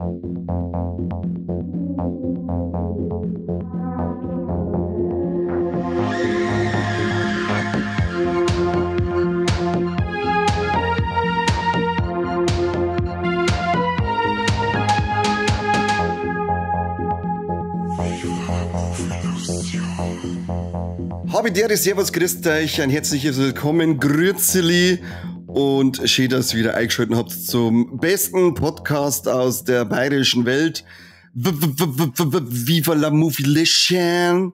Habe Servus, grüßt euch, ein herzliches Willkommen, Grüezeli und schön, dass ihr wieder eingeschaltet habt zum besten Podcast aus der bayerischen Welt. Viva la Movielation.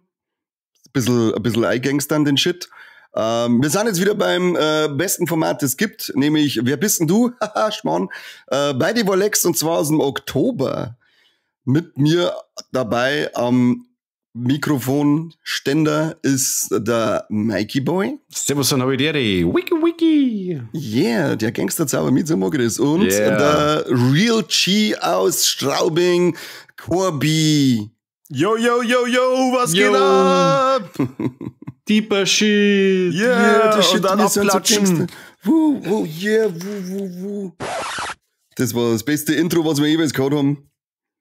Ein bisschen eingangstern den Shit. Wir sind jetzt wieder beim besten Format, das es gibt, nämlich Wer bist denn du? Haha, Schmarrn. Bei die Volex und zwar aus dem Oktober. Mit mir dabei am Mikrofonständer ist der Mikey Boy. Servus und Habidere. Wiki Wiki. Yeah, der Gangsterzauber mit so mag ich das. Und yeah, der Real G aus Straubing, Corby. Yo, yo, yo, yo, was yo geht ab? Deeper Shit. Yeah, yeah, shit, und dann abklatschen. Wuh, wuh, yeah, wuh, wuh, wuh. Das war das beste Intro, was wir jemals gehabt haben.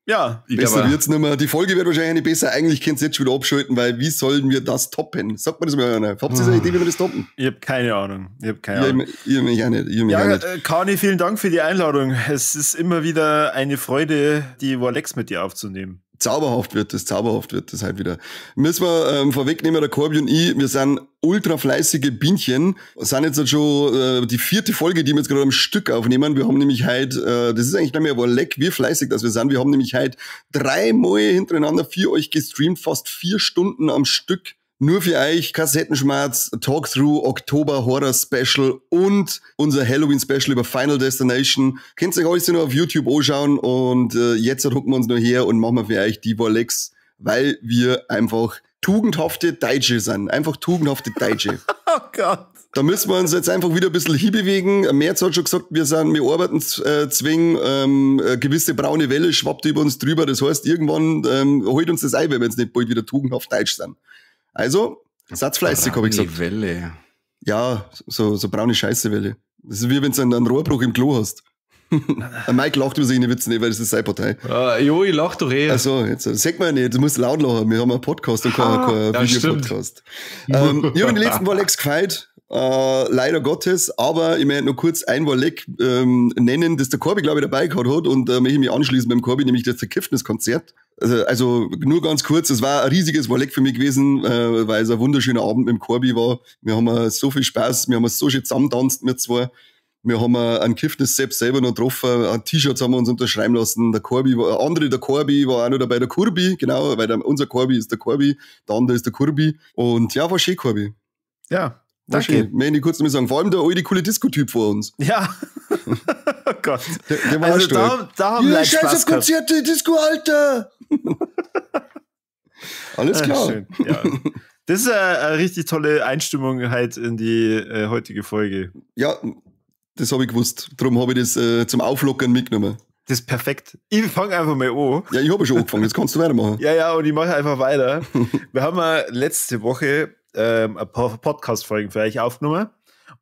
Ja, ich besser wird's nicht mehr. Die Folge wird wahrscheinlich nicht besser. Eigentlich könnt ihr jetzt schon wieder abschalten, weil wie sollen wir das toppen? Sagt mir das mal einer. Habt ihr eine Idee, wie wir das toppen? Ich hab keine Ahnung. Ich hab keine Ahnung. Ich mich auch nicht. Ich ja, auch nicht. Kani, vielen Dank für die Einladung. Es ist immer wieder eine Freude, die Warlex mit dir aufzunehmen. Zauberhaft wird das halt wieder. Müssen wir vorwegnehmen, der Corby und ich, wir sind ultra fleißige Bienchen, sind jetzt schon die vierte Folge, die wir jetzt gerade am Stück aufnehmen. Wir haben nämlich heute, das ist eigentlich nicht mehr leck, wie fleißig dass wir sind. Wir haben nämlich heute 3 Mal hintereinander für euch gestreamt, fast 4 Stunden am Stück. Nur für euch Kassettenschmerz, Talkthrough, Oktober Horror Special und unser Halloween Special über Final Destination. Könnt ihr euch alles nur auf YouTube anschauen und jetzt hocken wir uns nur her und machen wir für euch die Warlex, weil wir einfach tugendhafte Deutsche sind. Einfach tugendhafte Deutsche. Oh Gott. Da müssen wir uns jetzt einfach wieder ein bisschen hinbewegen. Merz hat schon gesagt, wir arbeiten zwingen. Gewisse braune Welle schwappt über uns drüber. Das heißt, irgendwann holt uns das ein, wenn wir jetzt nicht bald wieder tugendhaft deutsch sind. Also, satz fleißig, habe ich gesagt. Welle. Ja, so braune Scheißewelle. Das ist wie wenn du einen Rohrbruch im Klo hast. Mike lacht über seine Witze nicht, weil das ist seine Partei. Jo, ich lach doch eh. Also, jetzt sagt man nicht, du musst laut lachen. Wir haben einen Podcast und keinen Videopodcast. Ich habe in den letzten Warlex gefeiert. Leider Gottes, aber ich möchte noch kurz ein Warleck nennen, das der Corby, glaube ich, dabei gehabt hat und möchte ich mich anschließen beim Corby, nämlich das Zerkiffnis-Konzert. Also nur ganz kurz, es war ein riesiges Warleck für mich gewesen, weil es ein wunderschöner Abend mit dem Corby war. Wir haben so viel Spaß, wir haben so schön zusammentanzt, wir zwei. Wir haben einen Kiffnis Sepp selber noch getroffen, ein T-Shirts haben wir uns unterschreiben lassen. Der Corby war, andere, der Corby war auch noch dabei, der Kurbi, genau, weil unser Corby ist der Corby, der andere ist der Kurbi. Und ja, war schön, Corby. Ja. Danke. Schön. Möchte ich kurz noch mal sagen. Vor allem der alte coole Disco-Typ vor uns. Ja. Oh Gott. Der war also da haben ja, Leute Scheiß Spaß auf Konzerte, Disco, Alter! Alles klar. Schön. Ja. Das ist eine richtig tolle Einstimmung halt in die heutige Folge. Ja, das habe ich gewusst. Darum habe ich das zum Auflockern mitgenommen. Das ist perfekt. Ich fange einfach mal an. Ja, ich habe schon angefangen. Jetzt kannst du weitermachen. Ja, und ich mache einfach weiter. Wir haben ja letzte Woche ein paar Podcast-Folgen für euch aufgenommen.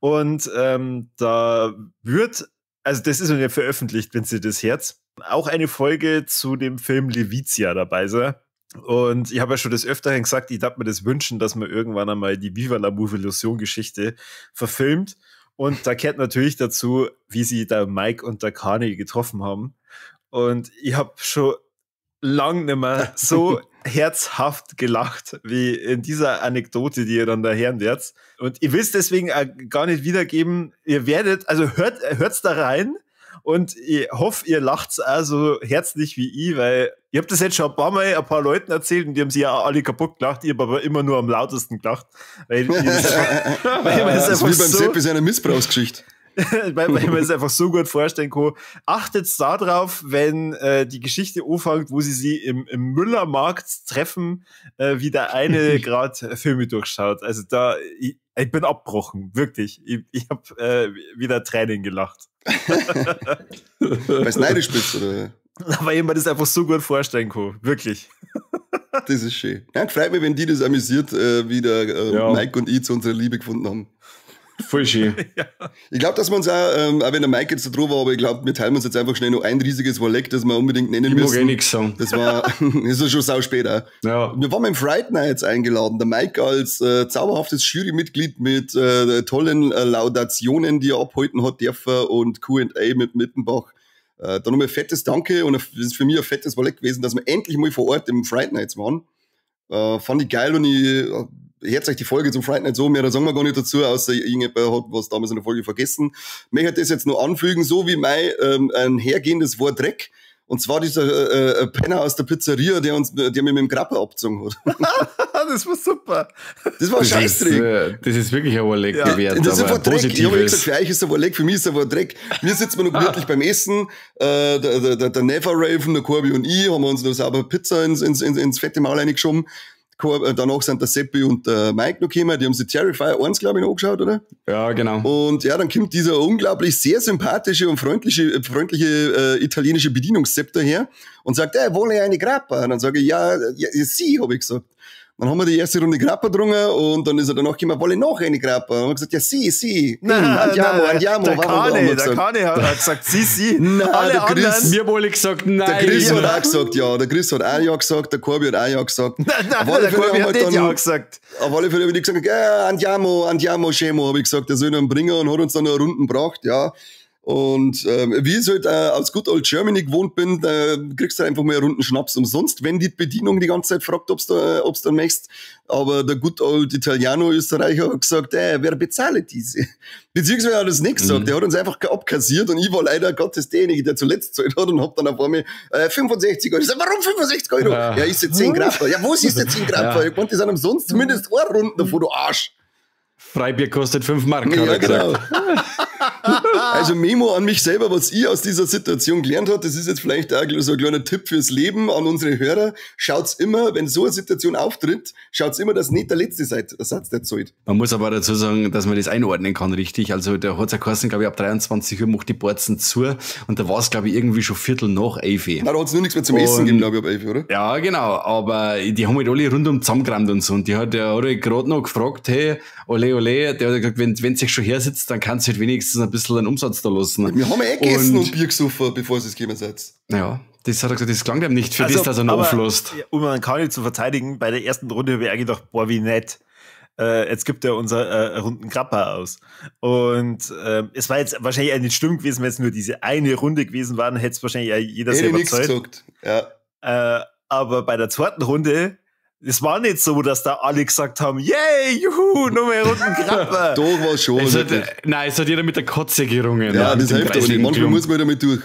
Und da wird, also das ist noch nicht veröffentlicht, wenn sie das hört, auch eine Folge zu dem Film Levizia dabei sein. Und ich habe ja schon des Öfteren gesagt, ich darf mir das wünschen, dass man irgendwann einmal die Viva la Movilusion-Geschichte verfilmt. Und da kehrt natürlich dazu, wie sie da Mike und der Kani getroffen haben. Und ich habe schon lang nicht mehr so herzhaft gelacht, wie in dieser Anekdote, die ihr dann da hören werdet. Und ihr wisst deswegen gar nicht wiedergeben, ihr werdet, also hört's da rein und ich hoffe, ihr lacht's auch so herzlich wie ich, weil ich hab das jetzt schon ein paar Mal ein paar Leuten erzählt und die haben sich ja auch alle kaputt gelacht, ich hab aber immer nur am lautesten gelacht. Weil ich das einfach, weil ich mir das Das ist einfach wie beim so Sepp ist eine Missbrauchsgeschichte. weil ich mir das einfach so gut vorstellen kann. Achtet da drauf, wenn die Geschichte anfängt, wo sie im Müllermarkt treffen, wie der eine gerade Filme durchschaut. Also da, ich bin abgebrochen, wirklich. Ich habe wieder Tränen gelacht. Weil du neidisch bist, oder? Weil ich mir das einfach so gut vorstellen kann, wirklich. Das ist schön. Ja, freut mich, wenn die das amüsiert, wie der Mike und ich zu unserer Liebe gefunden haben. Voll schön. Ja. Ich glaube, dass wir uns auch, auch wenn der Mike jetzt da drauf war, aber ich glaube, wir teilen uns jetzt einfach schnell noch ein riesiges Warleck, das wir unbedingt nennen ich müssen. Ich mag eh nichts sagen. Das war, ist ja schon sau spät auch. Ja. Wir waren beim Fright Nights eingeladen. Der Mike als zauberhaftes Jurymitglied mit tollen Laudationen, die er abhalten hat dürfen und Q&A mit Mittenbach. Da nochmal fettes Danke und es ist für mich ein fettes Warleck gewesen, dass wir endlich mal vor Ort im Fright Nights waren. Fand ich geil und ich hört euch die Folge zum Fright Night so, mehr da sagen wir gar nicht dazu, außer irgendjemand hat was damals in der Folge vergessen. Möchte das jetzt noch anfügen, so wie mein ein hergehendes Wort Dreck. Und zwar dieser Penner aus der Pizzeria, der mir mit dem Grappa abgezogen hat. Das war super. Das war Scheißdreck. Das ist wirklich ein Warleck ja. Gewährt. Das ist ein Dreck. Ich habe gesagt, für euch ist ein Warleck, für mich ist ein Dreck. Wir sitzen noch gemütlich beim Essen. Der Never Raven, der Corby und ich haben uns noch sauber Pizza ins fette Maul reingeschoben. Danach sind der Seppi und der Mike noch gekommen, die haben sich Terrifier 1, glaube ich, noch angeschaut, oder? Ja, genau. Und ja, dann kommt dieser unglaublich sehr sympathische und freundliche italienische Bedienungszepter her und sagt, hey, wolle eine Grappa? Und dann sage ich, ja, sie, habe ich gesagt. Dann haben wir die erste Runde Grappa getrunken und dann ist er danach gekommen, wolle noch eine Grappa? Und haben wir gesagt, ja, sie. Nein, andiamo, andiamo. Der Kani hat gesagt, sie. Nein, alle der Chris, anderen. Wir wolle gesagt, nein. Der Chris hat auch gesagt, ja. Der Chris hat auch ja gesagt, der Corby hat auch ja gesagt. Nein, der Corby hat nicht ja gesagt. Auf alle Fälle habe ich gesagt, ja, andiamo, andiamo, scemo, habe ich gesagt, der soll noch einen bringen und hat uns dann eine Runden gebracht, ja. Und wie ich halt aus Good Old Germany gewohnt bin, da kriegst du einfach mal einen runden Schnaps umsonst, wenn die Bedienung die ganze Zeit fragt, ob's du möchtest. Aber der Good Old Italiano Österreicher hat gesagt, wer bezahlt diese? Beziehungsweise hat er das nicht gesagt, der hat uns einfach abkassiert und ich war leider Gottes derjenige, der zuletzt gezahlt hat und hab dann auf einmal 65 Euro. Ich sag, warum 65 Euro? Ja, ist jetzt 10 Grappa. Ja, wo ist jetzt 10 Grappa? Ja. Ich konnte das dann umsonst zumindest eine Runde davon, du Arsch. Freibier kostet 5 Mark, ja, hat er genau. gesagt. Also Memo an mich selber, was ich aus dieser Situation gelernt habe, das ist jetzt vielleicht auch so ein kleiner Tipp fürs Leben an unsere Hörer. Schaut's immer, wenn so eine Situation auftritt, schaut's immer, dass nicht der letzte Satz der zahlt. Man muss aber dazu sagen, dass man das einordnen kann, richtig. Also der hat's ja geheißen, glaube ich, ab 23 Uhr macht die Borzen zu und da war's, glaube ich, irgendwie schon 11:15. Na, da hat's nur nichts mehr zum Essen gegeben, glaube ich, ab 11, oder? Ja, genau. Aber die haben halt alle rundum zusammengerammt und so. Und die hat der halt gerade noch gefragt, hey, ole, ole, der hat gesagt, wenn sich schon her sitzt, dann kannst du halt wenigstens ein bisschen einen Umsatz da lassen. Wir haben ja eh gegessen und Bier gesoffen, bevor es gekommen seid. Ja, das hat er gesagt, das klang dem nicht für also, das, dass er noch auflässt. Um einen Kani zu verteidigen, bei der ersten Runde habe ich auch gedacht, boah, wie nett. Jetzt gibt er unser runden Grappa aus. Und es war jetzt wahrscheinlich auch nicht schlimm gewesen, wenn es nur diese eine Runde gewesen war, dann hätte es wahrscheinlich auch jeder selber nichts gesagt. Ja. Aber bei der zweiten Runde, es war nicht so, dass da alle gesagt haben, yay, juhu, nur mehr Runden Grappa. Doch, war schon. Nein, es hat jeder mit der Kotze gerungen. Ja, das hilft aber nicht. Manchmal muss man damit durch.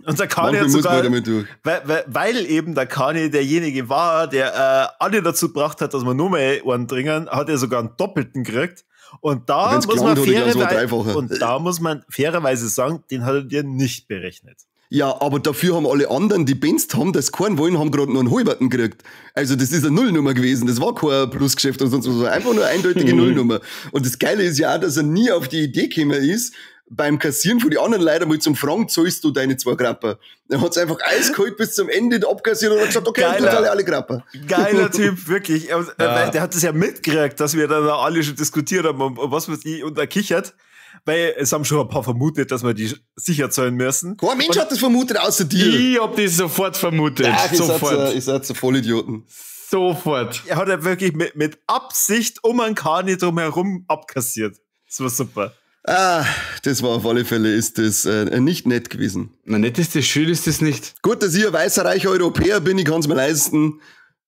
Und der Kani hat sogar, weil eben der Kani derjenige war, der alle dazu gebracht hat, dass wir nur mehr einen dringen, hat er sogar einen Doppelten gekriegt. Und da, muss man fairerweise sagen, den hat er dir nicht berechnet. Ja, aber dafür haben alle anderen, die benzt haben, das keinen wollen, haben gerade nur einen Halberten gekriegt. Also das ist eine Nullnummer gewesen. Das war kein Plusgeschäft oder sonst was. Einfach nur eine eindeutige Nullnummer. Und das Geile ist ja auch, dass er nie auf die Idee gekommen ist, beim Kassieren von den anderen Leuten mal zum Fragen, zahlst du deine 2 Grappa. Er hat's einfach eiskalt bis zum Ende abkassiert und hat gesagt, okay, dann zahle ich alle Grappa. Geiler Typ, wirklich. Ja. Der hat das ja mitgekriegt, dass wir da alle schon diskutiert haben und was weiß ich, und er kichert. Weil es haben schon ein paar vermutet, dass wir die sicher zahlen müssen. Kein Mensch hat das vermutet, außer dir. Ich hab das sofort vermutet. Ach, sofort. Ihr seid so Vollidioten. Sofort. Er hat ja wirklich mit Absicht um einen Kani drumherum abkassiert. Das war super. Ah, das war auf alle Fälle, ist das nicht nett gewesen. Na, nett ist das, schön ist das nicht. Gut, dass ich ein weißer, reicher Europäer bin, ich kann's mir leisten,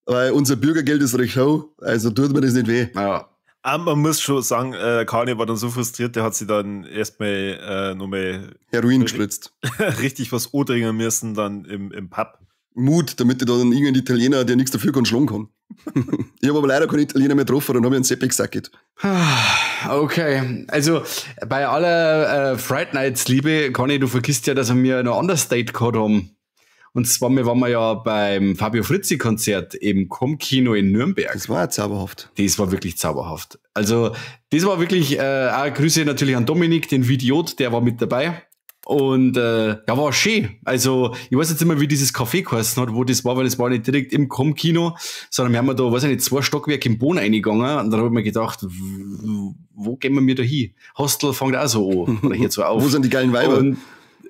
weil unser Bürgergeld ist recht hoch, also tut mir das nicht weh. Ja. Man muss schon sagen, Kani war dann so frustriert, der hat sich dann erstmal nochmal Heroin gespritzt. Richtig was andringen müssen dann im Pub. Mut, damit ich da dann irgendein Italiener, der nichts dafür kann, schlagen kann. Ich habe aber leider keinen Italiener mehr getroffen, dann habe ich einen Seppi gesagt. Okay, also bei aller Fright Nights Liebe, Conny, du vergisst ja, dass wir noch ein anderes Date gehabt haben. Und zwar, wir waren ja beim Fabio Frizzi Konzert im Com-Kino in Nürnberg. Das war ja zauberhaft. Das war wirklich zauberhaft. Also, das war wirklich, auch Grüße natürlich an Dominik, den Vidiot, der war mit dabei. Und ja, war schön. Also, ich weiß jetzt immer, wie dieses Café geheißen hat, wo das war, weil es war nicht direkt im Com-Kino, sondern wir haben ja da, weiß ich nicht, 2 Stockwerke im Boden reingegangen und dann habe ich mir gedacht, wo gehen wir mir da hin? Hostel fängt auch so an, oder hört so auf. Wo sind die geilen Weiber? Und,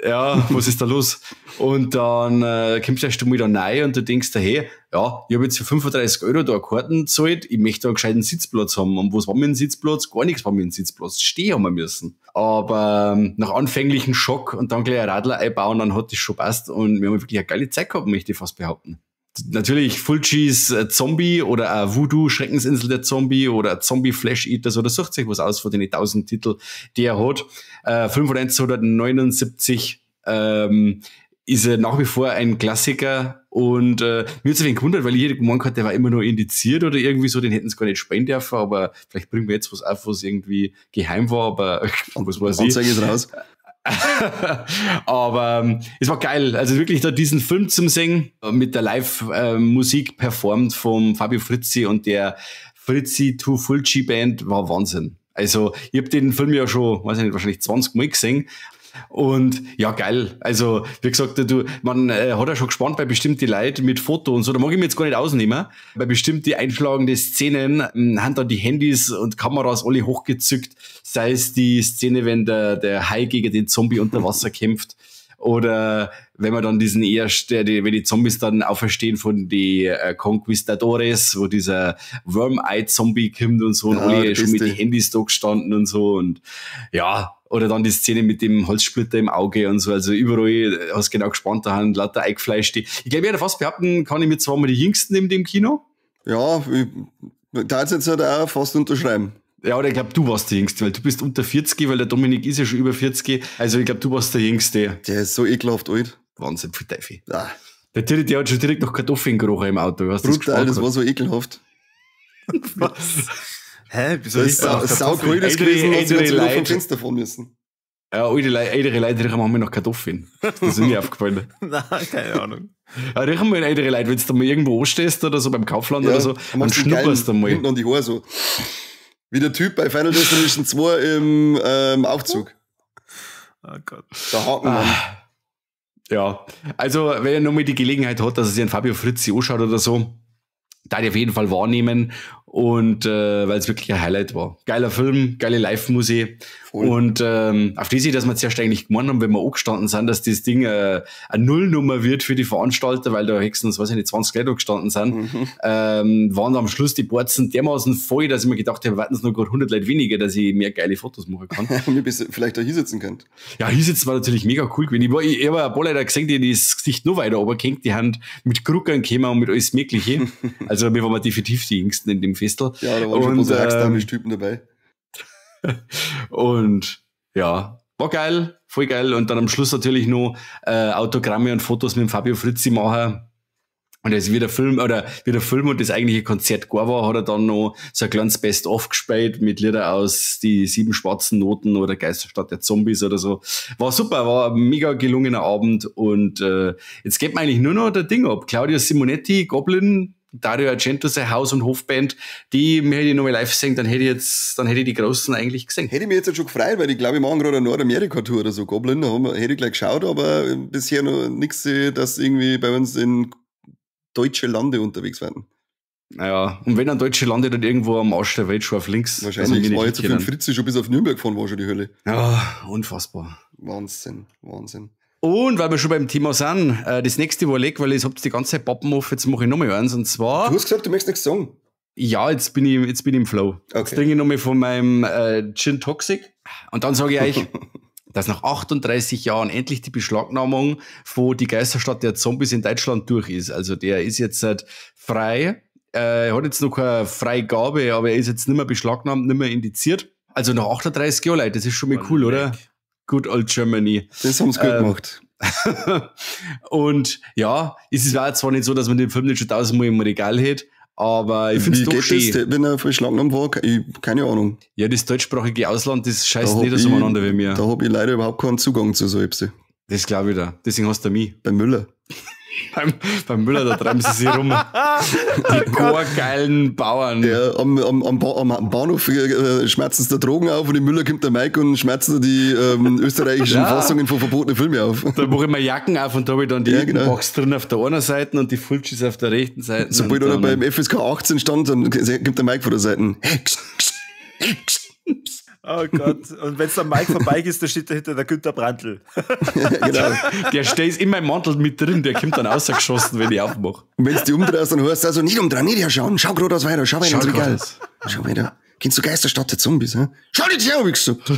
ja, was ist da los? Und dann kommst du erst einmal da rein und du denkst dir, hey, ja, ich habe jetzt für 35 Euro da Karten gezahlt, ich möchte da einen gescheiten Sitzplatz haben. Und was war mit dem Sitzplatz? Gar nichts war mit dem Sitzplatz. Stehen haben wir müssen. Aber nach anfänglichen Schock und dann gleich ein Radler einbauen, dann hat das schon passt und wir haben wirklich eine geile Zeit gehabt, möchte ich fast behaupten. Natürlich Fulcis Zombie oder auch Voodoo, Schreckensinsel der Zombie oder Zombie Flesh Eaters oder sucht sich was aus von den 1000 Titeln, die er hat. Film von 1979 ist er nach wie vor ein Klassiker und mir hat es ein wenig gewundert, weil ich hätte gemeint hat, der war immer nur indiziert oder irgendwie so, den hätten sie gar nicht spielen dürfen, aber vielleicht bringen wir jetzt was auf, was irgendwie geheim war, aber was weiß ich. Anzeige ist raus. Aber es war geil, also wirklich da diesen Film zum Singen, mit der Live-Musik performt vom Fabio Frizzi und der Frizzi to Fulci Band war Wahnsinn. Also ich hab den Film ja schon, weiß ich nicht, wahrscheinlich 20 Mal gesehen. Und ja, geil. Also, wie gesagt, man hat ja schon gespannt bei bestimmten Leuten mit Foto und so, da mag ich mir jetzt gar nicht ausnehmen. Bei bestimmten einschlagenden Szenen haben dann die Handys und Kameras alle hochgezückt, sei es die Szene, wenn der Hai gegen den Zombie unter Wasser kämpft oder wenn man dann diesen wenn die Zombies dann auferstehen von die Conquistadores, wo dieser Worm-Eye-Zombie kommt und so, und ja, alle schon mit den Handys da gestanden und so und ja, oder dann die Szene mit dem Holzsplitter im Auge und so, also überall hast genau gespannt, da haben lauter eingefleischte. Ich glaube, ich würde fast behaupten, kann ich mir zwar mal die Jüngsten in dem Kino? Ja, ich darf jetzt halt auch fast unterschreiben. Ja, oder ich glaube, du warst der Jüngste, weil du bist unter 40, weil der Dominik ist ja schon über 40. Also ich glaube, du warst der Jüngste. Der ist so ekelhaft alt. Wahnsinn, pfui Teufel. Ah. Der hat schon direkt noch Kartoffeln gerochen im Auto. Hast Brutal, das war so ekelhaft. Was? Hä? Wieso das ist saukalt gewesen, als wir jetzt vom Fenster fahren müssen. Ja, ältere Leute riechen manchmal noch Kartoffeln. Das ist mir aufgefallen. Nein, keine Ahnung. Ja, riechen mal ältere Leute, wenn du da mal irgendwo anstehst oder so beim Kaufland oder so, dann schnupperst du mal. Hinten an die Haare so. Wie der Typ bei Final Destination 2 im Aufzug. Oh Gott. Der Hakenmann. Ja, also wenn er nochmal die Gelegenheit hat, dass er sich einen Fabio Frizzi anschaut oder so, da ich auf jeden Fall wahrnehmen und weil es wirklich ein Highlight war. Geiler Film, geile Live-Musik. Und auf die Sicht, dass wir zuerst eigentlich gemeint haben, wenn wir angestanden sind, dass das Ding eine Nullnummer wird für die Veranstalter, weil da höchstens, weiß ich nicht, 20 Leute gestanden sind, waren am Schluss die Borzen dermaßen voll, dass ich mir gedacht habe, warten es noch gerade 100 Leute weniger, dass ich mehr geile Fotos machen kann. Und ihr vielleicht da hier sitzen könnt. Ja, hier sitzen war natürlich mega cool gewesen. Ich habe ein paar Leute gesehen, die das Gesicht noch weiter runtergehängt, die haben mit Krücken gekommen und mit alles Mögliche. Also wir waren definitiv die Jüngsten in dem Festel. Ja, da waren schon ein paar Typen dabei. Und ja, war geil, voll geil. Und dann am Schluss natürlich noch Autogramme und Fotos mit dem Fabio Frizzi machen. Und als wie der Film und das eigentliche Konzert gar war, hat er dann noch so ein kleines Best-of gespielt mit Lieder aus die 7 schwarzen Noten oder Geisterstadt der Zombies oder so. War super, war ein mega gelungener Abend. Und jetzt geht mir eigentlich nur noch der Ding ab. Claudio Simonetti, Goblin, Dario Argento, seine Haus- und Hofband, die mir hätte ich nochmal live gesehen, dann hätte ich die Großen eigentlich gesehen. Hätte ich mich jetzt schon gefreut, weil ich glaube, ich mache gerade eine Nordamerika-Tour oder so, Goblin, da hätte ich gleich geschaut, aber bisher noch nichts, dass irgendwie bei uns in deutsche Lande unterwegs werden. Naja, und wenn dann deutsche Lande dann irgendwo am Arsch der Welt schon auf links. Wahrscheinlich, ich war jetzt für den Fritzi schon bis auf Nürnberg gefahren, war schon die Hölle. Ja, unfassbar. Wahnsinn, Wahnsinn. Und weil wir schon beim Thema sind, das nächste war leck, weil ich hab die ganze Zeit Pappen auf, jetzt mache ich nochmal eins und zwar. Du hast gesagt, du möchtest nichts sagen. Ja, jetzt bin ich im Flow. Okay. Jetzt trinke ich nochmal von meinem Gin Toxic. Und dann sage ich euch, dass nach 38 Jahren endlich die Beschlagnahmung von die Geisterstadt der Zombies in Deutschland durch ist. Also der ist jetzt halt frei. Er hat jetzt noch keine Freigabe, aber er ist jetzt nicht mehr beschlagnahmt, nicht mehr indiziert. Also nach 38 Jahren, Leute, das ist schon mal cool, oder? Good old Germany. Das haben sie gut gemacht. Und ja, es war zwar nicht so, dass man den Film nicht schon tausendmal im Regal hätte, aber ich finde es doch schön. Wie geht das, wenn er beschlagnahmt war? Ich, keine Ahnung. Ja, das deutschsprachige Ausland, das scheißt nicht so umeinander wie mir. Da habe ich leider überhaupt keinen Zugang zu so etwas. Das glaube ich da. Deswegen hast du mich. Bei Müller. Beim Müller, da treiben sie sich rum. Die geilen Bauern. Ja, am Bahnhof schmerzen sie da Drogen auf und im Müller kommt der Mike und schmerzen da die österreichischen Fassungen von verbotenen Filmen auf. Da mache ich mir Jacken auf und da habe ich dann die Box drin auf der einen Seite und die Fulcis auf der rechten Seite. Sobald einer beim FSK 18 stand, dann kommt der Mike von der Seite. Hey, oh Gott. Und wenn es am Mike vorbei ist, da steht dahinter der Günter Brandl. Genau. Der steht in meinem Mantel mit drin, der kommt dann rausgeschossen, wenn ich aufmache. Und wenn du dich umdrehst, dann hörst du also nicht umdrehen, nicht herschauen. Schau geradeaus weiter, schau weiter ins Regal. Schau weiter. Kennst du Geisterstadt der Zombies, hä? Schau dich her, wie gesagt.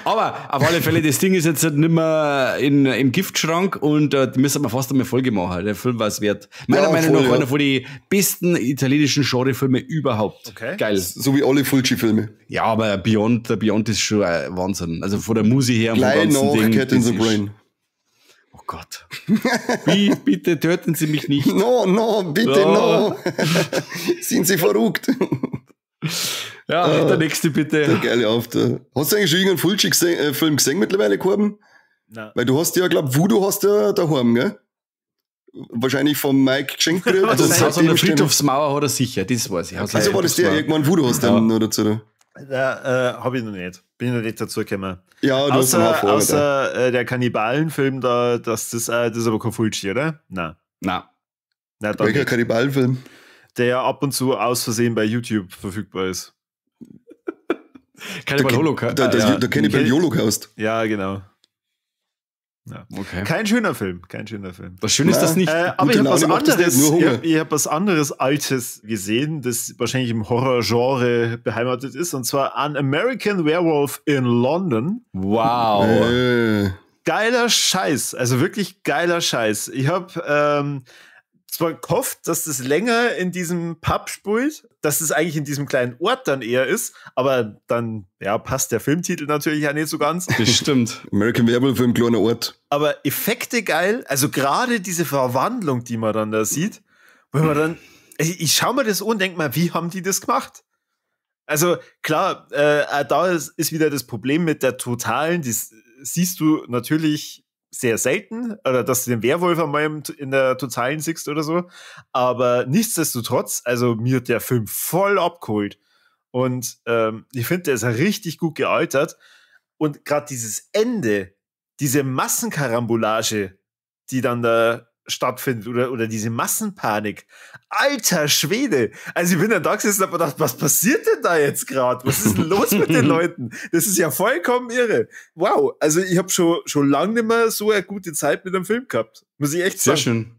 Aber auf alle Fälle, das Ding ist jetzt halt nicht mehr im Giftschrank und die müssen wir fast einmal Folge machen. Der Film war es wert. Meiner Meinung nach einer von den besten italienischen Genrefilme überhaupt. Okay. Geil. So wie alle Fulci-Filme. Ja, aber Beyond ist schon Wahnsinn. Also von der Musik her und vom ganzen Ding. Gleich Cat in the Brain. Oh Gott. Bitte töten Sie mich nicht. No, no, bitte, no. Sind Sie verrückt? Ja, der nächste bitte. Der geile After. Hast du eigentlich schon irgendeinen Fulci-Film gesehen mittlerweile, Korben? Nein. Weil du hast ja, glaub, Voodoo hast du ja daheim, gell? Wahrscheinlich vom Mike geschenkt gekriegt. Also das Haus an der Friedhofsmauer hat er sicher, das weiß ich. Also war das der, irgendwann Voodoo hast du dann noch dazu? Ja, hab ich noch nicht. Bin ich noch nicht dazu gekommen. Ja, du hast außer der Kannibalenfilm da, das ist aber kein Fulci, oder? Nein. Nein. Welcher Kannibalenfilm? Der ja ab und zu aus Versehen bei YouTube verfügbar ist. Cannibal Holocaust. Der Cannibal Holocaust. Ja, genau. Ja. Okay. Kein schöner Film, kein schöner Film. Das Schöne ist das nicht. Aber ich habe was anderes, ich hab was anderes Altes gesehen, das wahrscheinlich im Horror-Genre beheimatet ist, und zwar An American Werewolf in London. Wow. Geiler Scheiß, also wirklich geiler Scheiß. Ich habe zwar gehofft, dass das länger in diesem Pub spielt, dass es eigentlich in diesem kleinen Ort dann eher ist, aber dann ja, passt der Filmtitel natürlich auch nicht so ganz. Das stimmt. American Werewolf im kleinen Ort. Aber Effekte geil, also gerade diese Verwandlung, die man dann da sieht, wo man dann, ich schaue mir das an und denke mal, wie haben die das gemacht? Also klar, da ist wieder das Problem mit der totalen, das siehst du natürlich sehr selten, oder dass du den Werwolf einmal in der Totalen siehst oder so, aber nichtsdestotrotz, also mir hat der Film voll abgeholt und ich finde, der ist richtig gut gealtert und gerade dieses Ende, diese Massenkarambolage, die dann da stattfindet oder diese Massenpanik. Alter Schwede! Also ich bin dann da gesessen und hab mir gedacht, was passiert denn da jetzt gerade? Was ist denn los mit den Leuten? Das ist ja vollkommen irre. Wow, also ich habe schon lange nicht mehr so eine gute Zeit mit einem Film gehabt. Muss ich echt sagen. Sehr schön.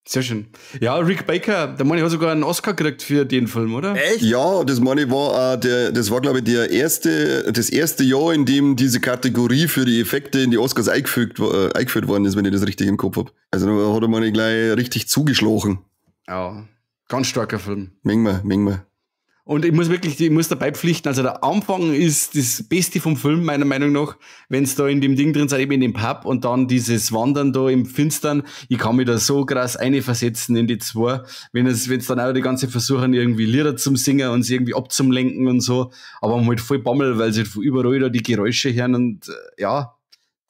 Sehr schön. Ja, Rick Baker, der meine ich, hat sogar einen Oscar gekriegt für den Film, oder? Echt? Ja, das meine ich war das war, glaube ich, das erste Jahr, in dem diese Kategorie für die Effekte in die Oscars eingeführt worden ist, wenn ich das richtig im Kopf hab. Also da hat er meine gleich richtig zugeschlagen. Ja, ganz starker Film. Mengma. Und ich muss dabei pflichten, also der Anfang ist das Beste vom Film, meiner Meinung nach, wenn es da in dem Ding drin seid, eben in dem Pub und dann dieses Wandern da im Finstern, ich kann mich da so krass einversetzen in die zwei, wenn es dann auch die ganze versuchen, irgendwie Lieder zum Singen und sie irgendwie abzulenken und so, aber man halt voll Bammel, weil sie halt von überall da die Geräusche hören und ja,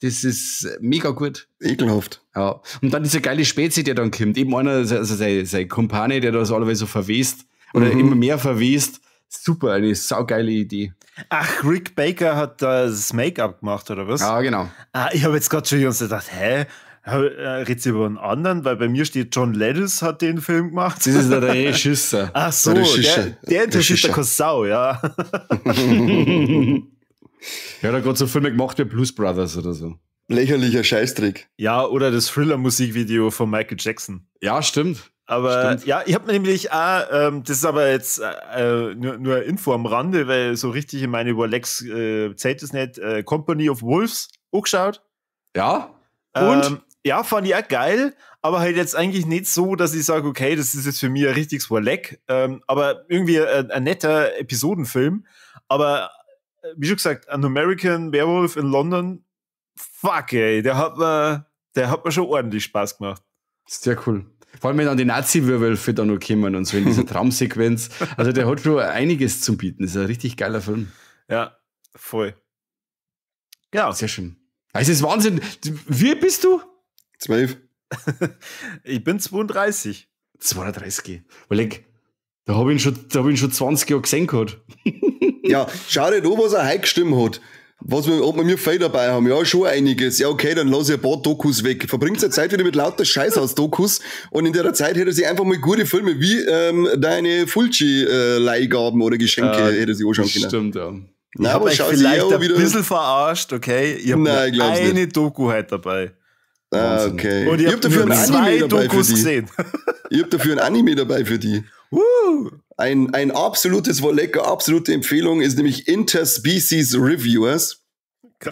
das ist mega gut. Ekelhaft. Ja. Und dann dieser geile Spezi, der dann kommt, eben einer, also sein Kumpane, der da so allerweil so verwest, oder immer mehr verwest. Super, eine saugeile Idee. Ach, Rick Baker hat das Make-up gemacht, oder was? Ja, genau. Ah, ich habe jetzt gerade schon gedacht, hä? Redst du über einen anderen? Weil bei mir steht, John Landis hat den Film gemacht. Das ist der Regisseur. Ach so, der interessiert der Sau, ja. Ja, der hat gerade so Filme gemacht wie Blues Brothers oder so. Lächerlicher Scheißtrick. Ja, oder das Thriller-Musikvideo von Michael Jackson. Ja, stimmt. Aber stimmt. Ja, ich habe mir nämlich auch, das ist aber jetzt nur Info am Rande, weil so richtig in meine Warlex zählt es nicht, Company of Wolves angeschaut. Ja, und? Ja, fand ich auch geil, aber halt jetzt eigentlich nicht so, dass ich sage, okay, das ist jetzt für mich ein richtiges Warleck, aber irgendwie ein netter Episodenfilm. Aber wie schon gesagt, An American Werewolf in London, fuck ey, der hat mir schon ordentlich Spaß gemacht. Sehr cool. Vor allem, wenn dann die Nazi-Werwölfe da noch kommen und so in dieser Traumsequenz. Also der hat schon einiges zum Bieten. Das ist ein richtig geiler Film. Ja, voll. Ja. Sehr schön. Es ist Wahnsinn. Wie bist du? 12. Ich bin 32. 32. Weil ich, da habe ich ihn schon 20 Jahre gesehen gehabt. Ja, schau dir an, was er heute gestimmt hat. Was wir, ob wir mir viel dabei haben, ja, schon einiges. Ja, okay, dann lass ich ein paar Dokus weg. Verbringt seine Zeit wieder mit lauter Scheiß aus Dokus und in der Zeit hätte er sich einfach mal gute Filme wie deine Fulci-Leihgaben oder Geschenke hätte er sich anschauen können. Stimmt, ja. Ich habe euch vielleicht ein bisschen verarscht, okay? Ich habe eine Doku heute dabei. Ah, okay. Und ich hab dafür ein Anime dabei Dokus für die. Gesehen. Ich hab dafür ein Anime dabei für die. Ein absolutes Wollecker, absolute Empfehlung ist nämlich Interspecies Reviewers. Ich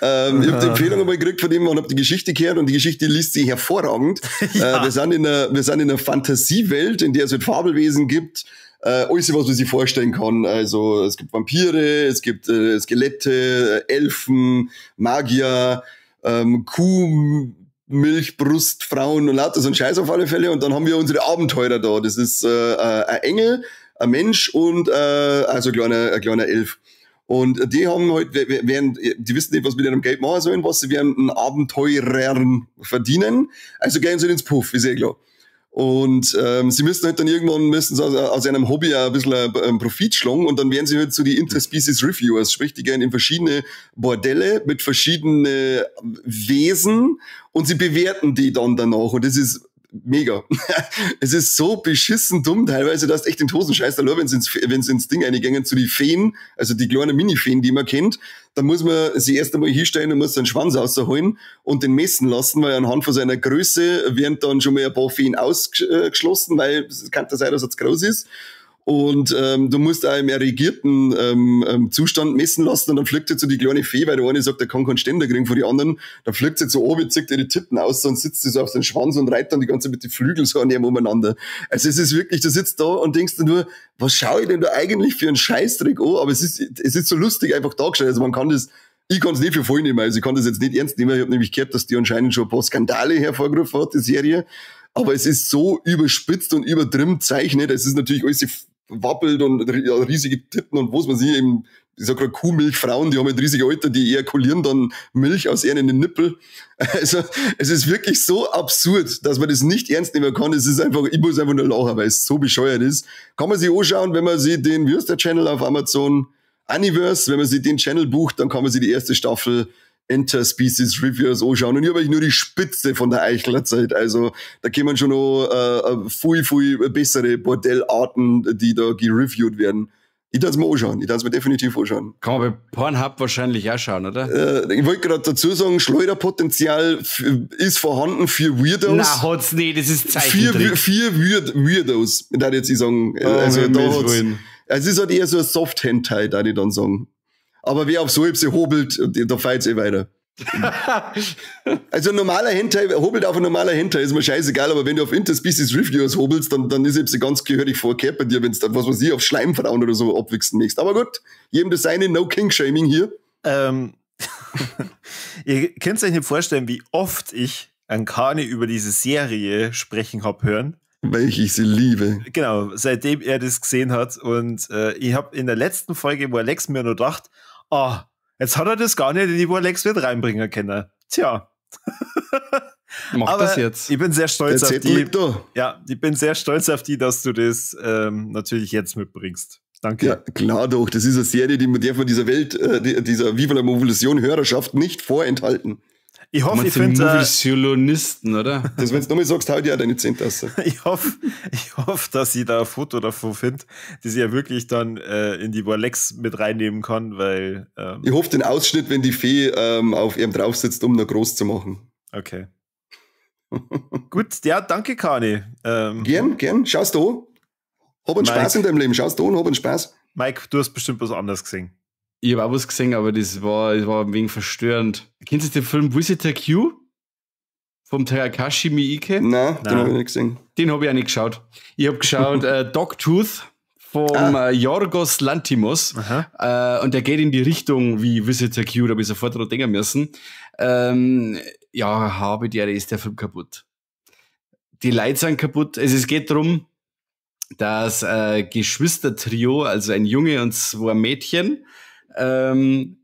habe die Empfehlung einmal gekriegt von dem und habe die Geschichte gehört und die Geschichte liest sich hervorragend. Ja. Wir sind in einer Fantasiewelt, in der es halt Fabelwesen gibt. Alles, was man sich vorstellen kann. Also es gibt Vampire, es gibt Skelette, Elfen, Magier, Kuh, Milch, Brust, Frauen und lauter so ein Scheiß auf alle Fälle. Und dann haben wir unsere Abenteurer da. Das ist ein Engel, ein Mensch und also ein kleiner Elf. Und die haben halt, die wissen nicht, was mit ihrem Geld machen sollen, was sie während einen Abenteurern verdienen. Also gehen sie ins Puff, ist eh klar. Und sie müssen halt dann irgendwann aus einem Hobby auch ein bisschen einen Profit schlagen und dann werden sie halt so die Interspecies Reviewers, sprich, die gehen in verschiedene Bordelle mit verschiedenen Wesen und sie bewerten die dann danach und das ist mega. Es ist so beschissen dumm teilweise, dass du echt in die Hosen scheißt, wenn sie ins Ding reingehen, zu die Feen, also die kleinen Mini-Feen, die man kennt, dann muss man sie erst einmal hinstellen und muss seinen Schwanz rausholen und den messen lassen, weil anhand von seiner Größe werden dann schon mal ein paar Feen ausgeschlossen, weil es kann ja sein, dass er zu groß ist. Und du musst auch im erregierten Zustand messen lassen und dann fliegt jetzt so die kleine Fee, weil der eine sagt, er kann keinen Ständer kriegen von den anderen. Dann fliegt sie jetzt so oben, zieht ihre Titten aus und sitzt sie so auf seinen Schwanz und reibt dann die ganze Zeit mit den Flügeln so an ihrem umeinander. Also es ist wirklich, du sitzt da und denkst dir nur, was schaue ich denn da eigentlich für einen Scheißdreck an? Aber es ist so lustig einfach dargestellt. Also man kann das, ich kann es nicht für voll nehmen, also ich kann das jetzt nicht ernst nehmen. Ich habe nämlich gehört, dass die anscheinend schon ein paar Skandale hervorgerufen hat, die Serie. Aber es ist so überspitzt und übertrimmt zeichnet. Es ist natürlich alles wappelt und riesige Titten und was man sieht, eben, ich sag gerade Kuhmilchfrauen, die haben halt riesige Alter, die ejakulieren dann Milch aus ihren in den Nippel. Also, es ist wirklich so absurd, dass man das nicht ernst nehmen kann. Es ist einfach, ich muss einfach nur lachen, weil es so bescheuert ist. Kann man sich anschauen, wenn man sich den, wie heißt der Channel auf Amazon? Aniverse, wenn man sich den Channel bucht, dann kann man sich die erste Staffel Interspecies Reviewers anschauen. Und ich habe eigentlich nur die Spitze von der Eichlerzeit. Also da kämen schon noch viel, viel bessere Bordellarten, die da gereviewt werden. Ich darf es mir anschauen. Ich darf es mir definitiv anschauen. Kann man bei Pornhub wahrscheinlich auch schauen, oder? Ich wollte gerade dazu sagen, Schleuderpotenzial ist vorhanden für Weirdos. Na, hat's nicht, das ist Zeichentrick. Für Weirdos, darf ich jetzt sagen. Oh, also, da hat's, es ist halt eher so ein Soft-Hentai, darf ich dann sagen. Aber wer auf so etwas hobelt, da feilt's eh weiter. Also ein normaler Hentai, hobelt auf ein normaler Hentai, ist mir scheißegal, aber wenn du auf Interspecies Reviewers hobelst, dann ist eben ganz gehörig verkehrt bei dir, wenn du dann, was weiß ich, auf Schleimfrauen oder so abwichsen möchtest. Aber gut, jedem das seine, no King-Shaming hier. Ihr könnt euch nicht vorstellen, wie oft ich an Kani über diese Serie sprechen hab hören. Weil ich sie liebe. Genau, seitdem er das gesehen hat. Und ich habe in der letzten Folge, wo Alex mir nur gedacht, jetzt hat er das gar nicht in die Alex wird reinbringen können. Tja. Mach aber das jetzt. Ich bin sehr stolz auf die. Ja, ich bin sehr stolz auf die, dass du das natürlich jetzt mitbringst. Danke. Ja, klar doch. Das ist eine Serie, die man darf von dieser Welt, dieser Viva la Movilusion Hörerschaft nicht vorenthalten. Ich hoffe, ich finde. Movilusionisten, oder? Das, wenn du nochmal sagst, hau dir auch deine Zehntasse. Ich hoffe, dass ich da ein Foto davon finde, das ich ja wirklich dann in die Warlex mit reinnehmen kann, weil. Ich hoffe den Ausschnitt, wenn die Fee auf ihrem drauf sitzt, um noch groß zu machen. Okay. Gut, ja, danke, Kani. Gern. Schaust du an. Hab einen Spaß in deinem Leben. Schaust du an, hab einen Spaß. Mike, du hast bestimmt was anderes gesehen. Ich habe auch was gesehen, aber das war ein wenig verstörend. Kennst du den Film Visitor Q? Vom Takashi Miike? Nein, den habe ich nicht gesehen. Den habe ich auch nicht geschaut. Ich habe geschaut Dogtooth vom Yorgos Lanthimos. Und der geht in die Richtung wie Visitor Q, da habe ich sofort dran denken müssen. Ja, habe die, ist der Film kaputt. Die Leute sind kaputt. Also es geht darum, dass Geschwistertrio, also ein Junge und zwei Mädchen, von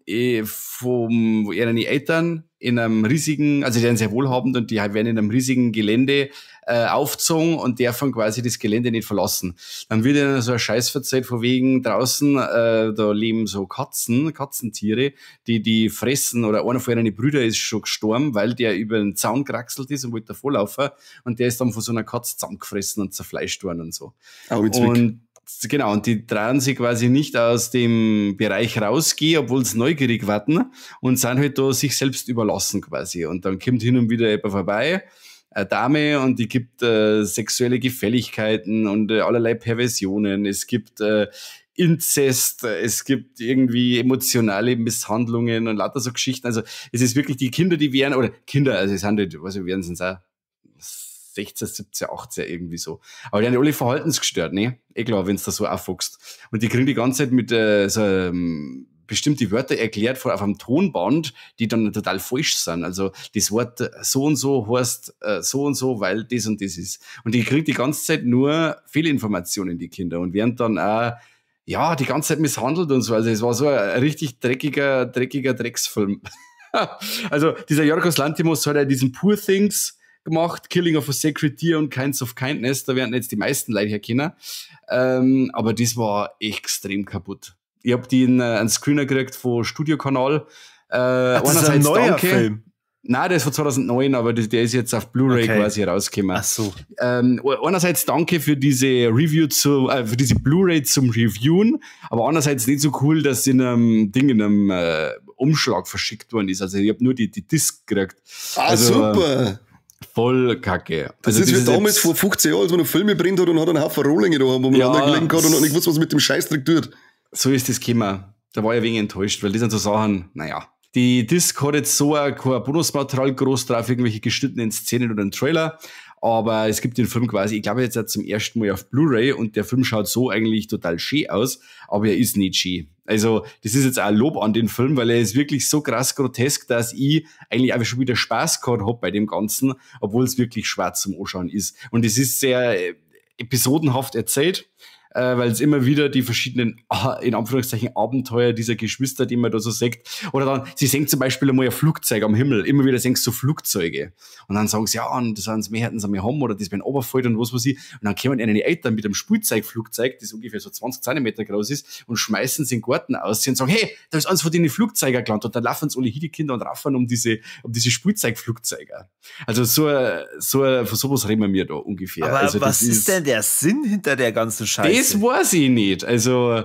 ihren Eltern in einem riesigen, also die sind sehr wohlhabend und die werden in einem riesigen Gelände aufgezogen und dürfen quasi das Gelände nicht verlassen. Dann wird ihnen so ein Scheiß verzeiht von wegen draußen, da leben so Katzen, Katzentiere, die fressen, oder einer von ihren Brüdern ist schon gestorben, weil der über den Zaun kraxelt ist und wollte davor und der ist dann von so einer Katze zusammengefressen und zerfleischt worden und so. Und genau, und die trauen sich quasi nicht aus dem Bereich rausgehen, obwohl sie neugierig warten und sind halt da sich selbst überlassen quasi. Und dann kommt hin und wieder jemand vorbei, eine Dame, und die gibt sexuelle Gefälligkeiten und allerlei Perversionen. Es gibt Inzest, es gibt irgendwie emotionale Misshandlungen und lauter so Geschichten. Also es ist wirklich die Kinder, die werden, oder Kinder, also es sind halt, was werden sie auch? 16, 17, 18, irgendwie so. Aber die sind alle verhaltensgestört, ne? Eh klar, wenn's da so aufwächst. Und die kriegen die ganze Zeit mit so bestimmte Wörter erklärt von auf einem Tonband, die dann total falsch sind. Also das Wort so und so heißt so und so, weil das und das ist. Und die kriegen die ganze Zeit nur Fehlinformationen, die Kinder, und werden dann auch, ja, die ganze Zeit misshandelt und so. Also es war so ein richtig dreckiger Drecksfilm. Also dieser Yorgos Lanthimos hat ja diesen Poor Things gemacht, Killing of a Sacred Deer und Kinds of Kindness, da werden jetzt die meisten Leute herkennen. Aber das war extrem kaputt. Ich hab den einen Screener gekriegt von Studiokanal. Das ist ein neuer danke. Film. Nein, der ist von 2009, aber der ist jetzt auf Blu-ray quasi rausgekommen. Ach so. Einerseits danke für diese Review für diese Blu-ray zum Reviewen, aber andererseits nicht so cool, dass in einem Ding, in einem Umschlag verschickt worden ist. Also ich hab nur die Disc gekriegt. Ah, also, super! Voll kacke. Das also ist wie damals vor 15 Jahren, als man noch Filme bringt hat und hat einen Haufen Rohlinge da, wo man ja, gelegen hat und nicht wusste, was man mit dem Scheißdreck tut. So ist das gekommen. Da war ich ein wenig enttäuscht, weil das sind so Sachen, naja. Die Disc hat jetzt so kein Bonusmaterial groß drauf, irgendwelche geschnittenen Szenen oder einen Trailer. Aber es gibt den Film quasi, ich glaube jetzt auch zum ersten Mal auf Blu-ray und der Film schaut so eigentlich total schön aus, aber er ist nicht schön. Also das ist jetzt auch ein Lob an den Film, weil er ist wirklich so krass grotesk, dass ich eigentlich einfach schon wieder Spaß gehabt hab bei dem Ganzen, obwohl es wirklich schwarz zum Anschauen ist. Und es ist sehr episodenhaft erzählt, weil es immer wieder die verschiedenen, in Anführungszeichen, Abenteuer dieser Geschwister, die man da so sieht. Oder dann, sie senkt zum Beispiel einmal ein Flugzeug am Himmel. Immer wieder senkst du Flugzeuge. Und dann sagen sie, ja, und das sind sie, hätten sie mal haben, oder das wäre ein Oberfeld und was weiß ich. Und dann kommen ihnen die Eltern mit einem Spielzeugflugzeug, das ungefähr so 20 Zentimeter groß ist, und schmeißen sie in den Garten aus und sagen, hey, da ist eins von denen Flugzeuger gelandet. Und dann laufen sie alle hin, die Kinder, und raffen um diese Spielzeugflugzeuge. Also von sowas reden wir da ungefähr. Aber also, was ist denn der Sinn hinter der ganzen Scheiße? Das weiß ich nicht. Also,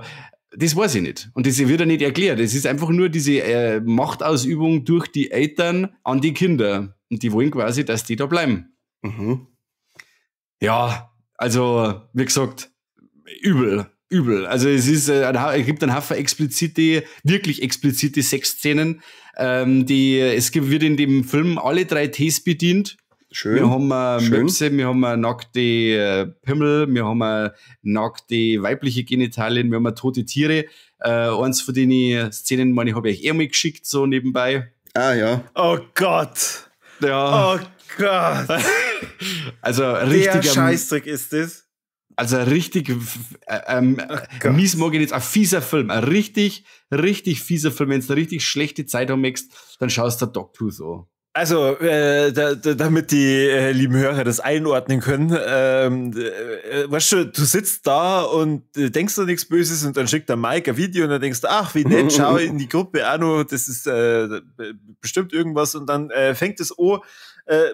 das weiß ich nicht. Und das wird ja nicht erklärt. Es ist einfach nur diese Machtausübung durch die Eltern an die Kinder. Und die wollen quasi, dass die da bleiben. Mhm. Ja, also, wie gesagt, übel. Übel. Also, es ist, es gibt einen Haufen explizite, wirklich explizite Sexszenen. Wird in dem Film alle drei Ts bedient. Schön. Wir haben Möpse, wir haben nackte Pimmel, wir haben nackte weibliche Genitalien, wir haben tote Tiere. Eins von den Szenen, meine ich, habe ich euch eh mal geschickt, so nebenbei. Ah, ja. Oh Gott. Ja. Oh Gott. Also richtiger Der Scheißdreck ist das. Also richtig, mies mag ich jetzt, ein fieser Film, ein richtig, richtig fieser Film. Wenn du eine richtig schlechte Zeit haben möchtest, dann schaust du Dogtooth an. Also, damit die lieben Hörer das einordnen können, weißt du, du sitzt da und denkst dir nichts Böses und dann schickt der Mike ein Video und dann denkst du, ach, wie nett, schau in die Gruppe auch noch, das ist bestimmt irgendwas und dann fängt es an,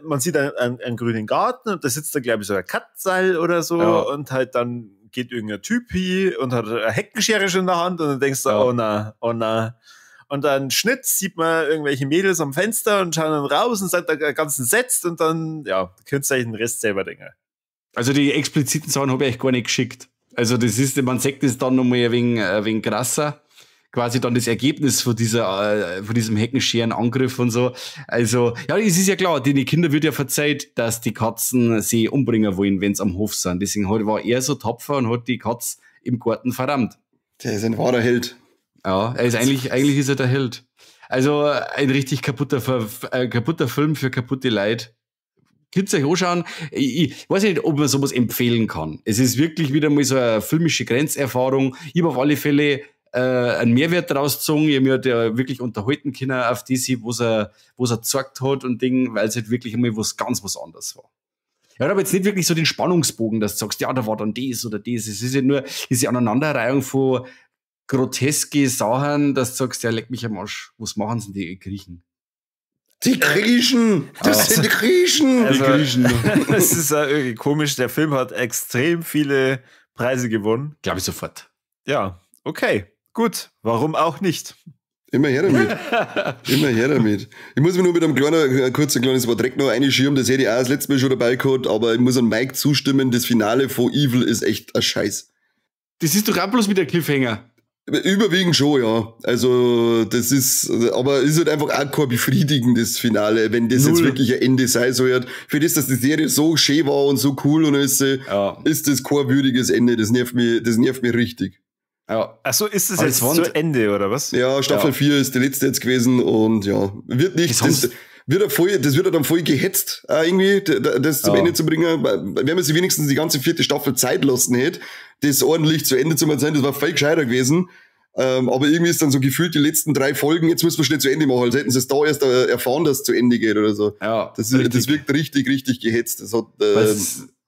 man sieht einen grünen Garten und da sitzt da, glaube ich, so ein Katzeil oder so, ja. Und halt dann geht irgendein Typ hin und hat eine Heckenschere schon in der Hand und dann denkst du, ja. Oh na, oh na. Und dann Schnitt sieht man irgendwelche Mädels am Fenster und schauen dann raus und sind da ganz entsetzt und dann, ja, könnt ihr euch den Rest selber denken. Also die expliziten Sachen habe ich euch gar nicht geschickt. Also das ist, man sieht das dann nochmal ein wenig krasser. Quasi dann das Ergebnis von diesem Heckenscherenangriff und so. Also, ja, es ist ja klar, den Kinder wird ja verzeiht, dass die Katzen sie umbringen wollen, wenn sie am Hof sind. Deswegen war er so tapfer und hat die Katz im Garten verrammt. Der ist ein wahrer Held. Ja, er ist eigentlich ist er der Held. Also ein richtig kaputter Film für kaputte Leute. Könnt ihr euch anschauen. Ich weiß nicht, ob man sowas empfehlen kann. Es ist wirklich wieder mal so eine filmische Grenzerfahrung. Ich habe auf alle Fälle einen Mehrwert draus gezogen. Ich hab mich ja wirklich unterhalten können auf diese, was er gezeigt hat und Ding, weil es halt wirklich einmal was ganz was anderes war. Ja, aber jetzt nicht wirklich so den Spannungsbogen, dass du sagst, ja, da war dann das oder das. Es ist ja nur diese Aneinanderreihung von groteske Sachen, dass du sagst, ja, leck mich am Arsch. Was machen denn die Griechen? Die Griechen! Das sind die Griechen! Also, die Griechen. Das ist ja irgendwie komisch. Der Film hat extrem viele Preise gewonnen. Glaube ich sofort. Ja, okay. Gut. Warum auch nicht? Immer her damit. Immer her damit. Ich muss mir nur mit einem kleinen, kurzen kleines Wort direkt noch einschieben, das hätte ich auch das letzte Mal schon dabei gehabt, aber ich muss an Mike zustimmen, das Finale von Evil ist echt ein Scheiß. Das ist doch auch bloß mit der Cliffhanger. Überwiegend schon, ja. Also, das ist, aber ist halt einfach auch kein befriedigendes Finale, wenn das Null. jetzt wirklich ein Ende sein soll. Für das, dass die Serie so schön war und so cool und ist, ja, ist das kein würdiges Ende. Das nervt mich richtig. Ja. Ach so, ist es jetzt zu Ende, oder was? Ja, Staffel 4 ist die letzte jetzt gewesen und ja, wird nicht, das wird ja dann voll gehetzt, irgendwie, das zum Ende zu bringen. Wenn man sich wenigstens die ganze vierte Staffel Zeit lassen hätte, das ordentlich zu Ende zu machen, das war voll gescheiter gewesen. Aber irgendwie ist dann so gefühlt die letzten 3 Folgen, jetzt müssen wir schnell zu Ende machen, als hätten sie es da erst erfahren, dass es zu Ende geht oder so. Ja, das wirkt richtig, richtig gehetzt. Das hat,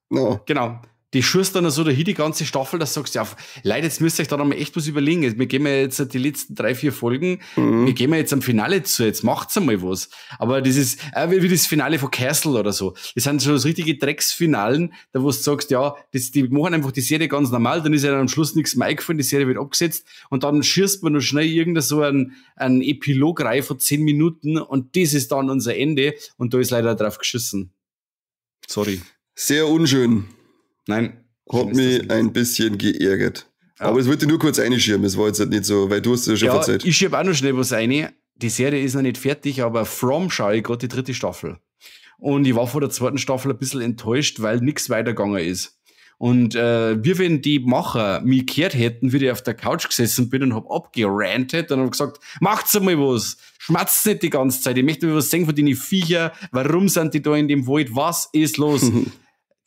no. Genau. Die schürst dann so dahin die ganze Staffel, dass du sagst, ja, Leute, jetzt müsst ihr euch da noch mal echt was überlegen. Wir gehen ja jetzt die letzten 3, 4 Folgen, wir gehen ja jetzt am Finale zu, jetzt macht's einmal was. Aber das ist, wie das Finale von Castle oder so. Das sind schon so richtige Drecksfinalen, da wo du sagst, ja, die machen einfach die Serie ganz normal, dann ist ja dann am Schluss nichts mehr eingefallen, die Serie wird abgesetzt und dann schießt man noch schnell irgendein so einen Epilog rein von 10 Minuten und das ist dann unser Ende und da ist leider drauf geschissen. Sorry. Sehr unschön. Nein. Hat mich ein bisschen geärgert. Ja. Aber das wollte ich nur kurz einschieben. Es war jetzt halt nicht so, weil du hast ja schon verzeiht. Ich schiebe auch noch schnell was rein. Die Serie ist noch nicht fertig, aber From schaue ich gerade die 3. Staffel. Und ich war vor der 2. Staffel ein bisschen enttäuscht, weil nichts weitergegangen ist. Und wir, wenn die Macher mich gehört hätten, wie ich auf der Couch gesessen bin und hab abgerantet und hab gesagt, macht's einmal was, schmatzt nicht die ganze Zeit, ich möchte mal was sehen von den Viecher, warum sind die da in dem Wald, was ist los?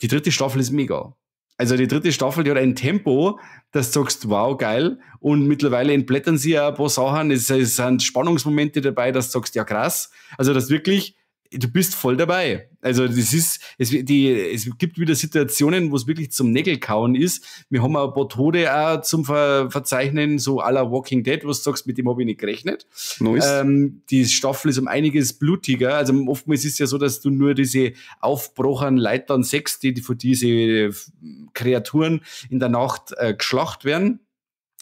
Die 3. Staffel ist mega. Also die 3. Staffel, die hat ein Tempo, dass du sagst, wow, geil. Und mittlerweile entblättern sie ja ein paar Sachen. Es sind Spannungsmomente dabei, dass du sagst, ja krass. Also das wirklich, du bist voll dabei. Also das ist, es gibt wieder Situationen, wo es wirklich zum Nägelkauen ist. Wir haben auch ein paar Tode auch zum Verzeichnen, so à la Walking Dead, wo du sagst, mit dem habe ich nicht gerechnet. Nice. Die Staffel ist um einiges blutiger. Also oftmals ist es ja so, dass du nur diese aufbrochenen Leitern siehst, die von diese Kreaturen in der Nacht geschlacht werden.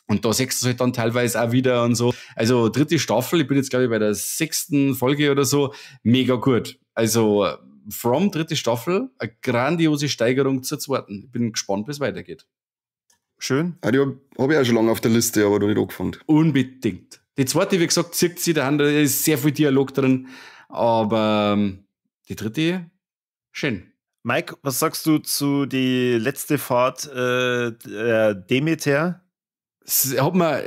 Und da siehst du es halt dann teilweise auch wieder und so. Also 3. Staffel, ich bin jetzt glaube ich bei der 6. Folge oder so, mega gut. Also From 3. Staffel, eine grandiose Steigerung zur 2. Ich bin gespannt, wie es weitergeht. Schön. Ah, die habe ich auch schon lange auf der Liste, aber noch nicht angefangen. Unbedingt. Die 2, wie gesagt, zirkt sie, da ist sehr viel Dialog drin, aber die 3, schön. Mike, was sagst du zu die letzte Fahrt der Demeter? Es hat mir,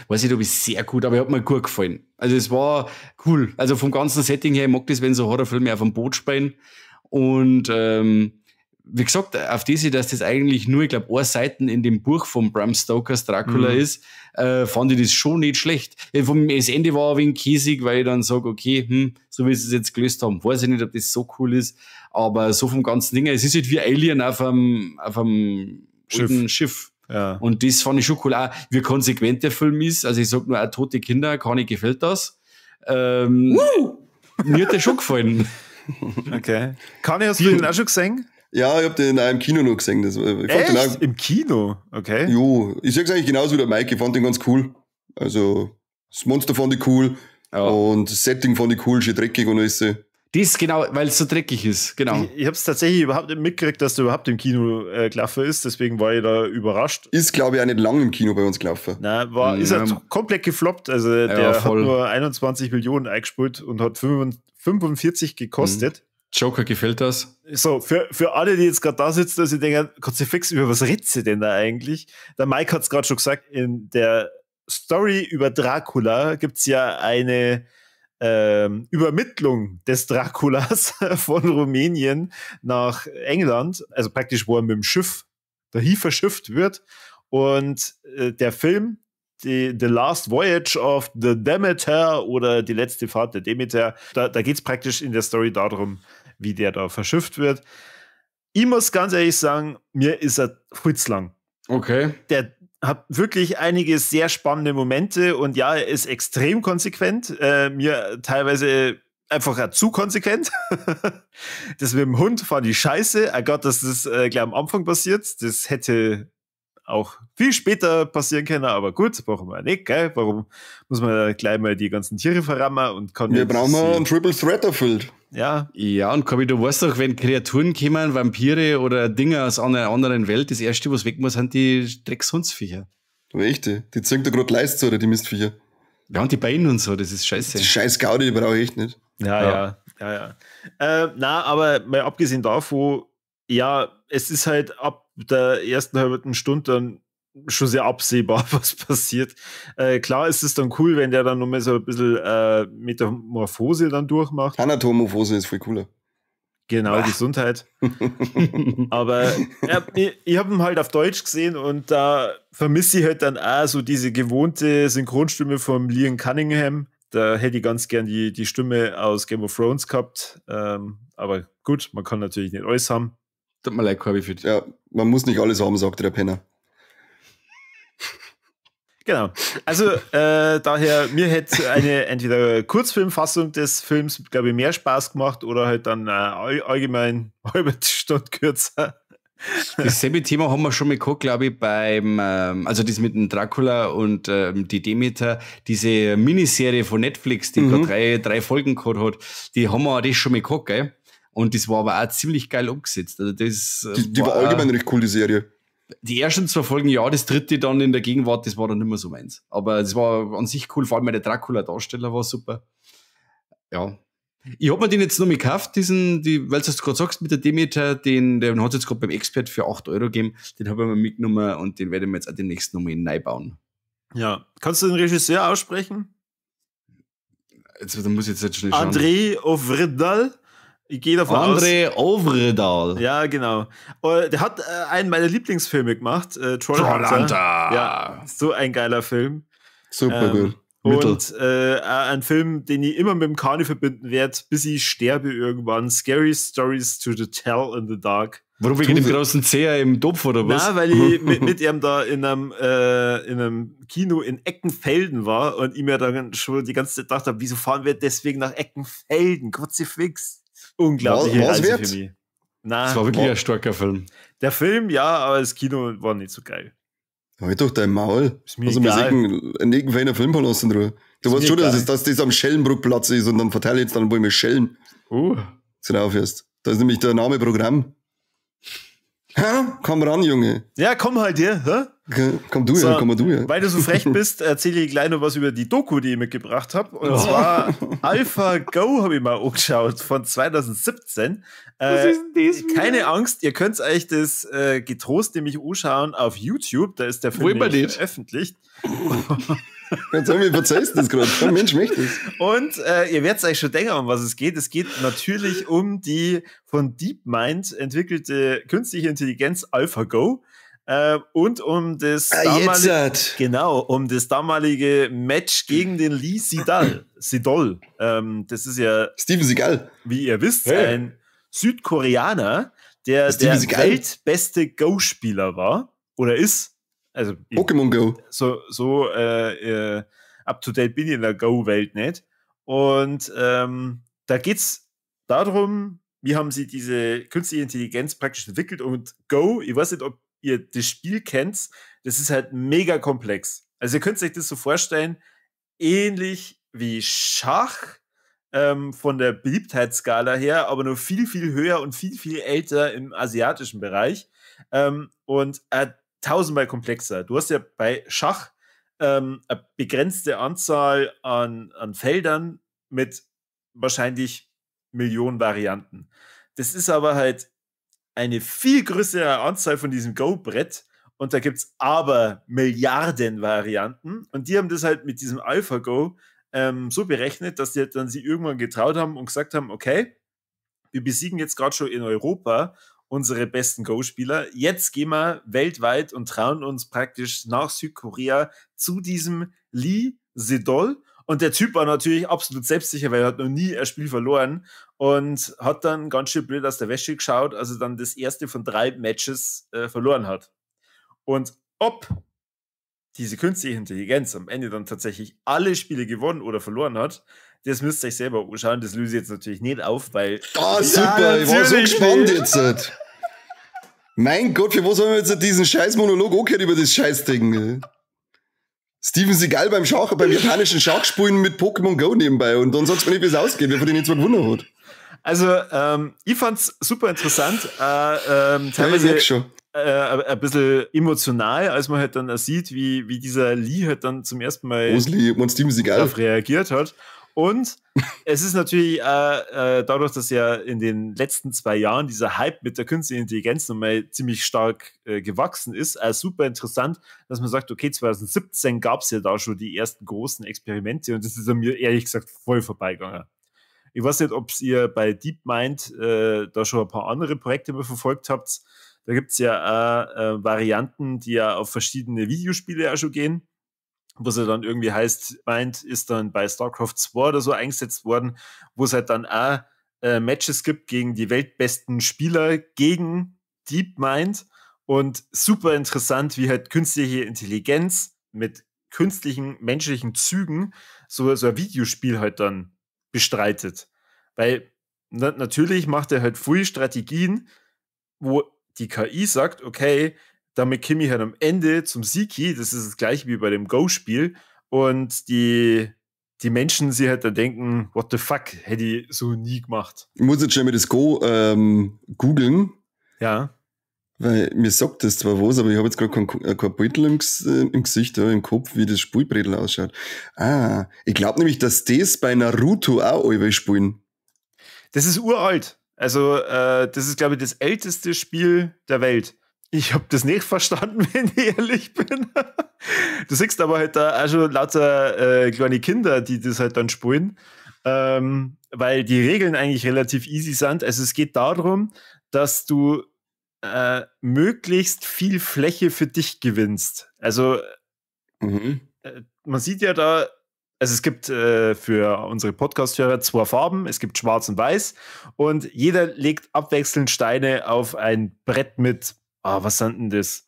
weiß nicht, ob ich sehr gut, aber hat mir gut gefallen. Also es war cool. Also vom ganzen Setting her, ich mag das, wenn so Horrorfilme auf dem Boot spielen. Und wie gesagt, auf diese, dass das eigentlich nur, ich glaube, eine Seiten in dem Buch von Bram Stokers Dracula ist, fand ich das schon nicht schlecht. Das Ende war ein wenig käsig, weil ich dann sage, okay, so wie sie es jetzt gelöst haben, weiß ich nicht, ob das so cool ist. Aber so vom ganzen Ding her, es ist halt wie Alien auf einem Schiff. Ja. Und das fand ich schon cool. Auch wie konsequent der Film ist. Also ich sag nur, auch tote Kinder, Kani gefällt das. Mir hat der schon gefallen. Okay. Kani, hast du den auch schon gesehen? Ja, ich hab den auch im Kino noch gesehen. Das, ich fand Echt? Den auch, im Kino? Okay. Jo, ich sag's eigentlich genauso wie der Mike. Ich fand den ganz cool. Also das Monster fand ich cool. Ja. Und das Setting fand ich cool, schön dreckig und alles. Das genau, weil es so dreckig ist, genau. Ich habe es tatsächlich überhaupt nicht mitgekriegt, dass der überhaupt im Kino gelaufen ist, deswegen war ich da überrascht. Ist, glaube ich, auch nicht lang im Kino bei uns gelaufen. Nein, ist er komplett gefloppt. Also der hat nur 21 Millionen eingespielt und hat 45 gekostet. Joker gefällt das. So, für alle, die jetzt gerade da sitzen, dass sie denken, Kruzifix, über was redet sie denn da eigentlich? Der Mike hat es gerade schon gesagt, in der Story über Dracula gibt es ja eine Übermittlung des Draculas von Rumänien nach England, also praktisch, wo er mit dem Schiff dahin verschifft wird. Und der Film The Last Voyage of the Demeter oder die letzte Fahrt der Demeter. Da geht es praktisch in der Story darum, wie der da verschifft wird. Ich muss ganz ehrlich sagen, mir ist er viel zu lang. Okay. Der hat wirklich einige sehr spannende Momente und ja, er ist extrem konsequent. Mir teilweise einfach auch zu konsequent. Das mit dem Hund fand ich scheiße. Oh Gott, dass das gleich am Anfang passiert. Das hätte auch viel später passieren können, aber gut, brauchen wir nicht, gell? Warum muss man gleich mal die ganzen Tiere verrammen und kann Wir brauchen einen Triple Threat erfüllt. Ja. Ja, und Corby, du weißt doch, wenn Kreaturen kommen, Vampire oder Dinge aus einer anderen Welt, das erste, was weg muss, sind die Dreckshundsviecher. Echt? Die ziehen da gerade Leist oder die Mistviecher. Ja, und die Beine und so, das ist scheiße. Die scheiß Gaudi, die brauche ich echt nicht. Ja. Na, aber mal abgesehen davon, ja, es ist halt ab der ersten halben Stunde dann schon sehr absehbar, was passiert. Klar ist es dann cool, wenn der dann nochmal so ein bisschen Metamorphose dann durchmacht. Anatomorphose ist viel cooler. Genau, Gesundheit. Aber ja, ich habe ihn halt auf Deutsch gesehen und da vermisse ich halt dann auch so diese gewohnte Synchronstimme vom Liam Cunningham. Da hätte ich ganz gern die Stimme aus Game of Thrones gehabt. Aber gut, man kann natürlich nicht alles haben. Tut mir leid, Corby, für dich. Ja, man muss nicht alles haben, sagt der Penner. Genau. Also daher, mir hätte eine entweder Kurzfilmfassung des Films, glaube ich, mehr Spaß gemacht oder halt dann allgemein halbe Stunde kürzer. Dasselbe Thema haben wir schon mal gehabt, glaube ich, beim, also das mit dem Dracula und die Demeter, diese Miniserie von Netflix, die gerade drei Folgen gehabt hat, die haben wir das schon mal gehabt, gell? Und das war aber auch ziemlich geil umgesetzt. Also das, die war allgemein recht cool, die Serie. Die ersten 2 Folgen, ja, das dritte dann in der Gegenwart, das war dann nicht mehr so meins. Aber es war an sich cool, vor allem der Dracula-Darsteller war super. Ja. Ich hab mir den jetzt noch mal gekauft, weil du es gerade sagst mit der Demeter, den hat es jetzt gerade beim Expert für 8 Euro gegeben, den habe ich mir mitgenommen und den werde ich mir jetzt auch demnächst nochmal neu bauen. Ja. Kannst du den Regisseur aussprechen? Jetzt, da muss ich jetzt schnell schauen. André Øvredal. Ich gehe davon aus. André Øvredal. Ja, genau. Der hat einen meiner Lieblingsfilme gemacht, Trollhunter. Ja, so ein geiler Film. Super gut. Und ein Film, den ich immer mit dem Kani verbinden werde, bis ich sterbe irgendwann. Scary Stories to the Tell in the Dark. Warum wegen dem großen Zeher im Topf oder was? Nein, weil ich mit ihm da in einem Kino in Eckenfelden war und ich mir dann schon die ganze Zeit gedacht habe, wieso fahren wir deswegen nach Eckenfelden? Kruzifix. Unglaubliche Reise für mich. Na, das war wirklich ein starker Film. Der Film, ja, aber das Kino war nicht so geil. Halt doch dein Maul. Ist mir also wir sehen einen irgendwelchen Film verlassen, du. Du weißt schon, dass das am Schellenbruckplatz ist und dann verteile ich jetzt dann wohl mit Schellen. So aufhörst. Da ist nämlich der Name Programm. Ha? Komm ran, Junge. Ja, komm halt hier. Hä? Komm du her, komm du her. Weil du so frech bist, erzähle ich gleich noch was über die Doku, die ich mitgebracht habe. Und zwar AlphaGo habe ich mal angeschaut von 2017. Was ist denn das? Keine Angst, ihr könnt euch das getrost nämlich anschauen auf YouTube. Da ist der Film nämlich veröffentlicht. Jetzt haben wir verzeihst das gerade. Kein Mensch möchte es. Und ihr werdet euch schon denken, um was es geht. Es geht natürlich um die von DeepMind entwickelte künstliche Intelligenz AlphaGo. Und um das um das damalige Match gegen den Lee Sedol. Sedol. Das ist ja Steven Seagal. Wie ihr wisst, ein Südkoreaner, der der weltbeste Go-Spieler war oder ist. Also Pokémon Go. So up to date bin ich in der Go-Welt nicht. Und da geht's darum, wie haben sie diese künstliche Intelligenz praktisch entwickelt und Go, ich weiß nicht, ob ihr das Spiel kennt, das ist halt mega komplex. Also ihr könnt euch das so vorstellen, ähnlich wie Schach von der Beliebtheitsskala her, aber nur viel, viel höher und viel, viel älter im asiatischen Bereich. Und tausendmal komplexer. Du hast ja bei Schach eine begrenzte Anzahl an Feldern mit wahrscheinlich Millionen Varianten. Das ist aber halt eine viel größere Anzahl von diesem Go-Brett und da gibt es aber Milliarden Varianten und die haben das halt mit diesem AlphaGo so berechnet, dass die halt dann sie irgendwann getraut haben und gesagt haben, okay, wir besiegen jetzt gerade schon in Europa unsere besten Go-Spieler. Jetzt gehen wir weltweit und trauen uns praktisch nach Südkorea zu diesem Lee Sedol. Und der Typ war natürlich absolut selbstsicher, weil er hat noch nie ein Spiel verloren und hat dann ganz schön blöd aus der Wäsche geschaut, als er dann das erste von 3 Matches verloren hat. Und ob diese künstliche Intelligenz am Ende dann tatsächlich alle Spiele gewonnen oder verloren hat, das müsst ihr euch selber anschauen. Das löse ich jetzt natürlich nicht auf, weil... Ah, super, ja, ich war so gespannt jetzt. Mein Gott, für was haben wir jetzt diesen scheiß Monolog angehört über das Scheißding? Steven Seagal beim Schach, beim japanischen Schachspielen mit Pokémon Go nebenbei und dann sagst du mir nicht, wie es ausgeht, wer von denen jetzt mal gewonnen hat. Also, ich fand's super interessant. Teilweise ja, ich schon. Ein bisschen emotional, als man halt dann sieht, wie dieser Lee halt dann zum ersten Mal darauf reagiert hat. Und es ist natürlich dadurch, dass ja in den letzten 2 Jahren dieser Hype mit der künstlichen Intelligenz nochmal ziemlich stark gewachsen ist, super interessant, dass man sagt, okay, 2017 gab es ja da schon die ersten großen Experimente und das ist an mir ehrlich gesagt voll vorbeigegangen. Ich weiß nicht, ob ihr bei DeepMind da schon ein paar andere Projekte mal verfolgt habt. Da gibt es ja auch Varianten, die ja auf verschiedene Videospiele auch schon gehen, wo es ja dann irgendwie heißt, Mind ist dann bei StarCraft 2 oder so eingesetzt worden, wo es halt dann auch Matches gibt gegen die weltbesten Spieler, gegen DeepMind. Und super interessant, wie halt künstliche Intelligenz mit künstlichen menschlichen Zügen so ein Videospiel halt dann bestreitet. Weil natürlich macht er halt früh Strategien, wo die KI sagt, okay, damit komme ich halt am Ende zum Sieg, das ist das gleiche wie bei dem Go-Spiel, und die Menschen, sie halt dann denken, what the fuck, hätte ich so nie gemacht. Ich muss jetzt schnell mal das Go googeln. Ja. Weil mir sagt das zwar was, aber ich habe jetzt gerade kein Beutel im Gesicht, im Kopf, wie das Spielbrettel ausschaut. Ah, ich glaube nämlich, dass das bei Naruto auch alle spielen. Das ist uralt. Also, das ist, glaube ich, das älteste Spiel der Welt. Ich habe das nicht verstanden, wenn ich ehrlich bin. Du siehst aber halt da auch schon lauter kleine Kinder, die das halt dann spielen, weil die Regeln eigentlich relativ easy sind. Also es geht darum, dass du möglichst viel Fläche für dich gewinnst. Also man sieht ja da, also es gibt für unsere Podcast-Hörer 2 Farben, es gibt Schwarz und Weiß und jeder legt abwechselnd Steine auf ein Brett mit, was sind denn das?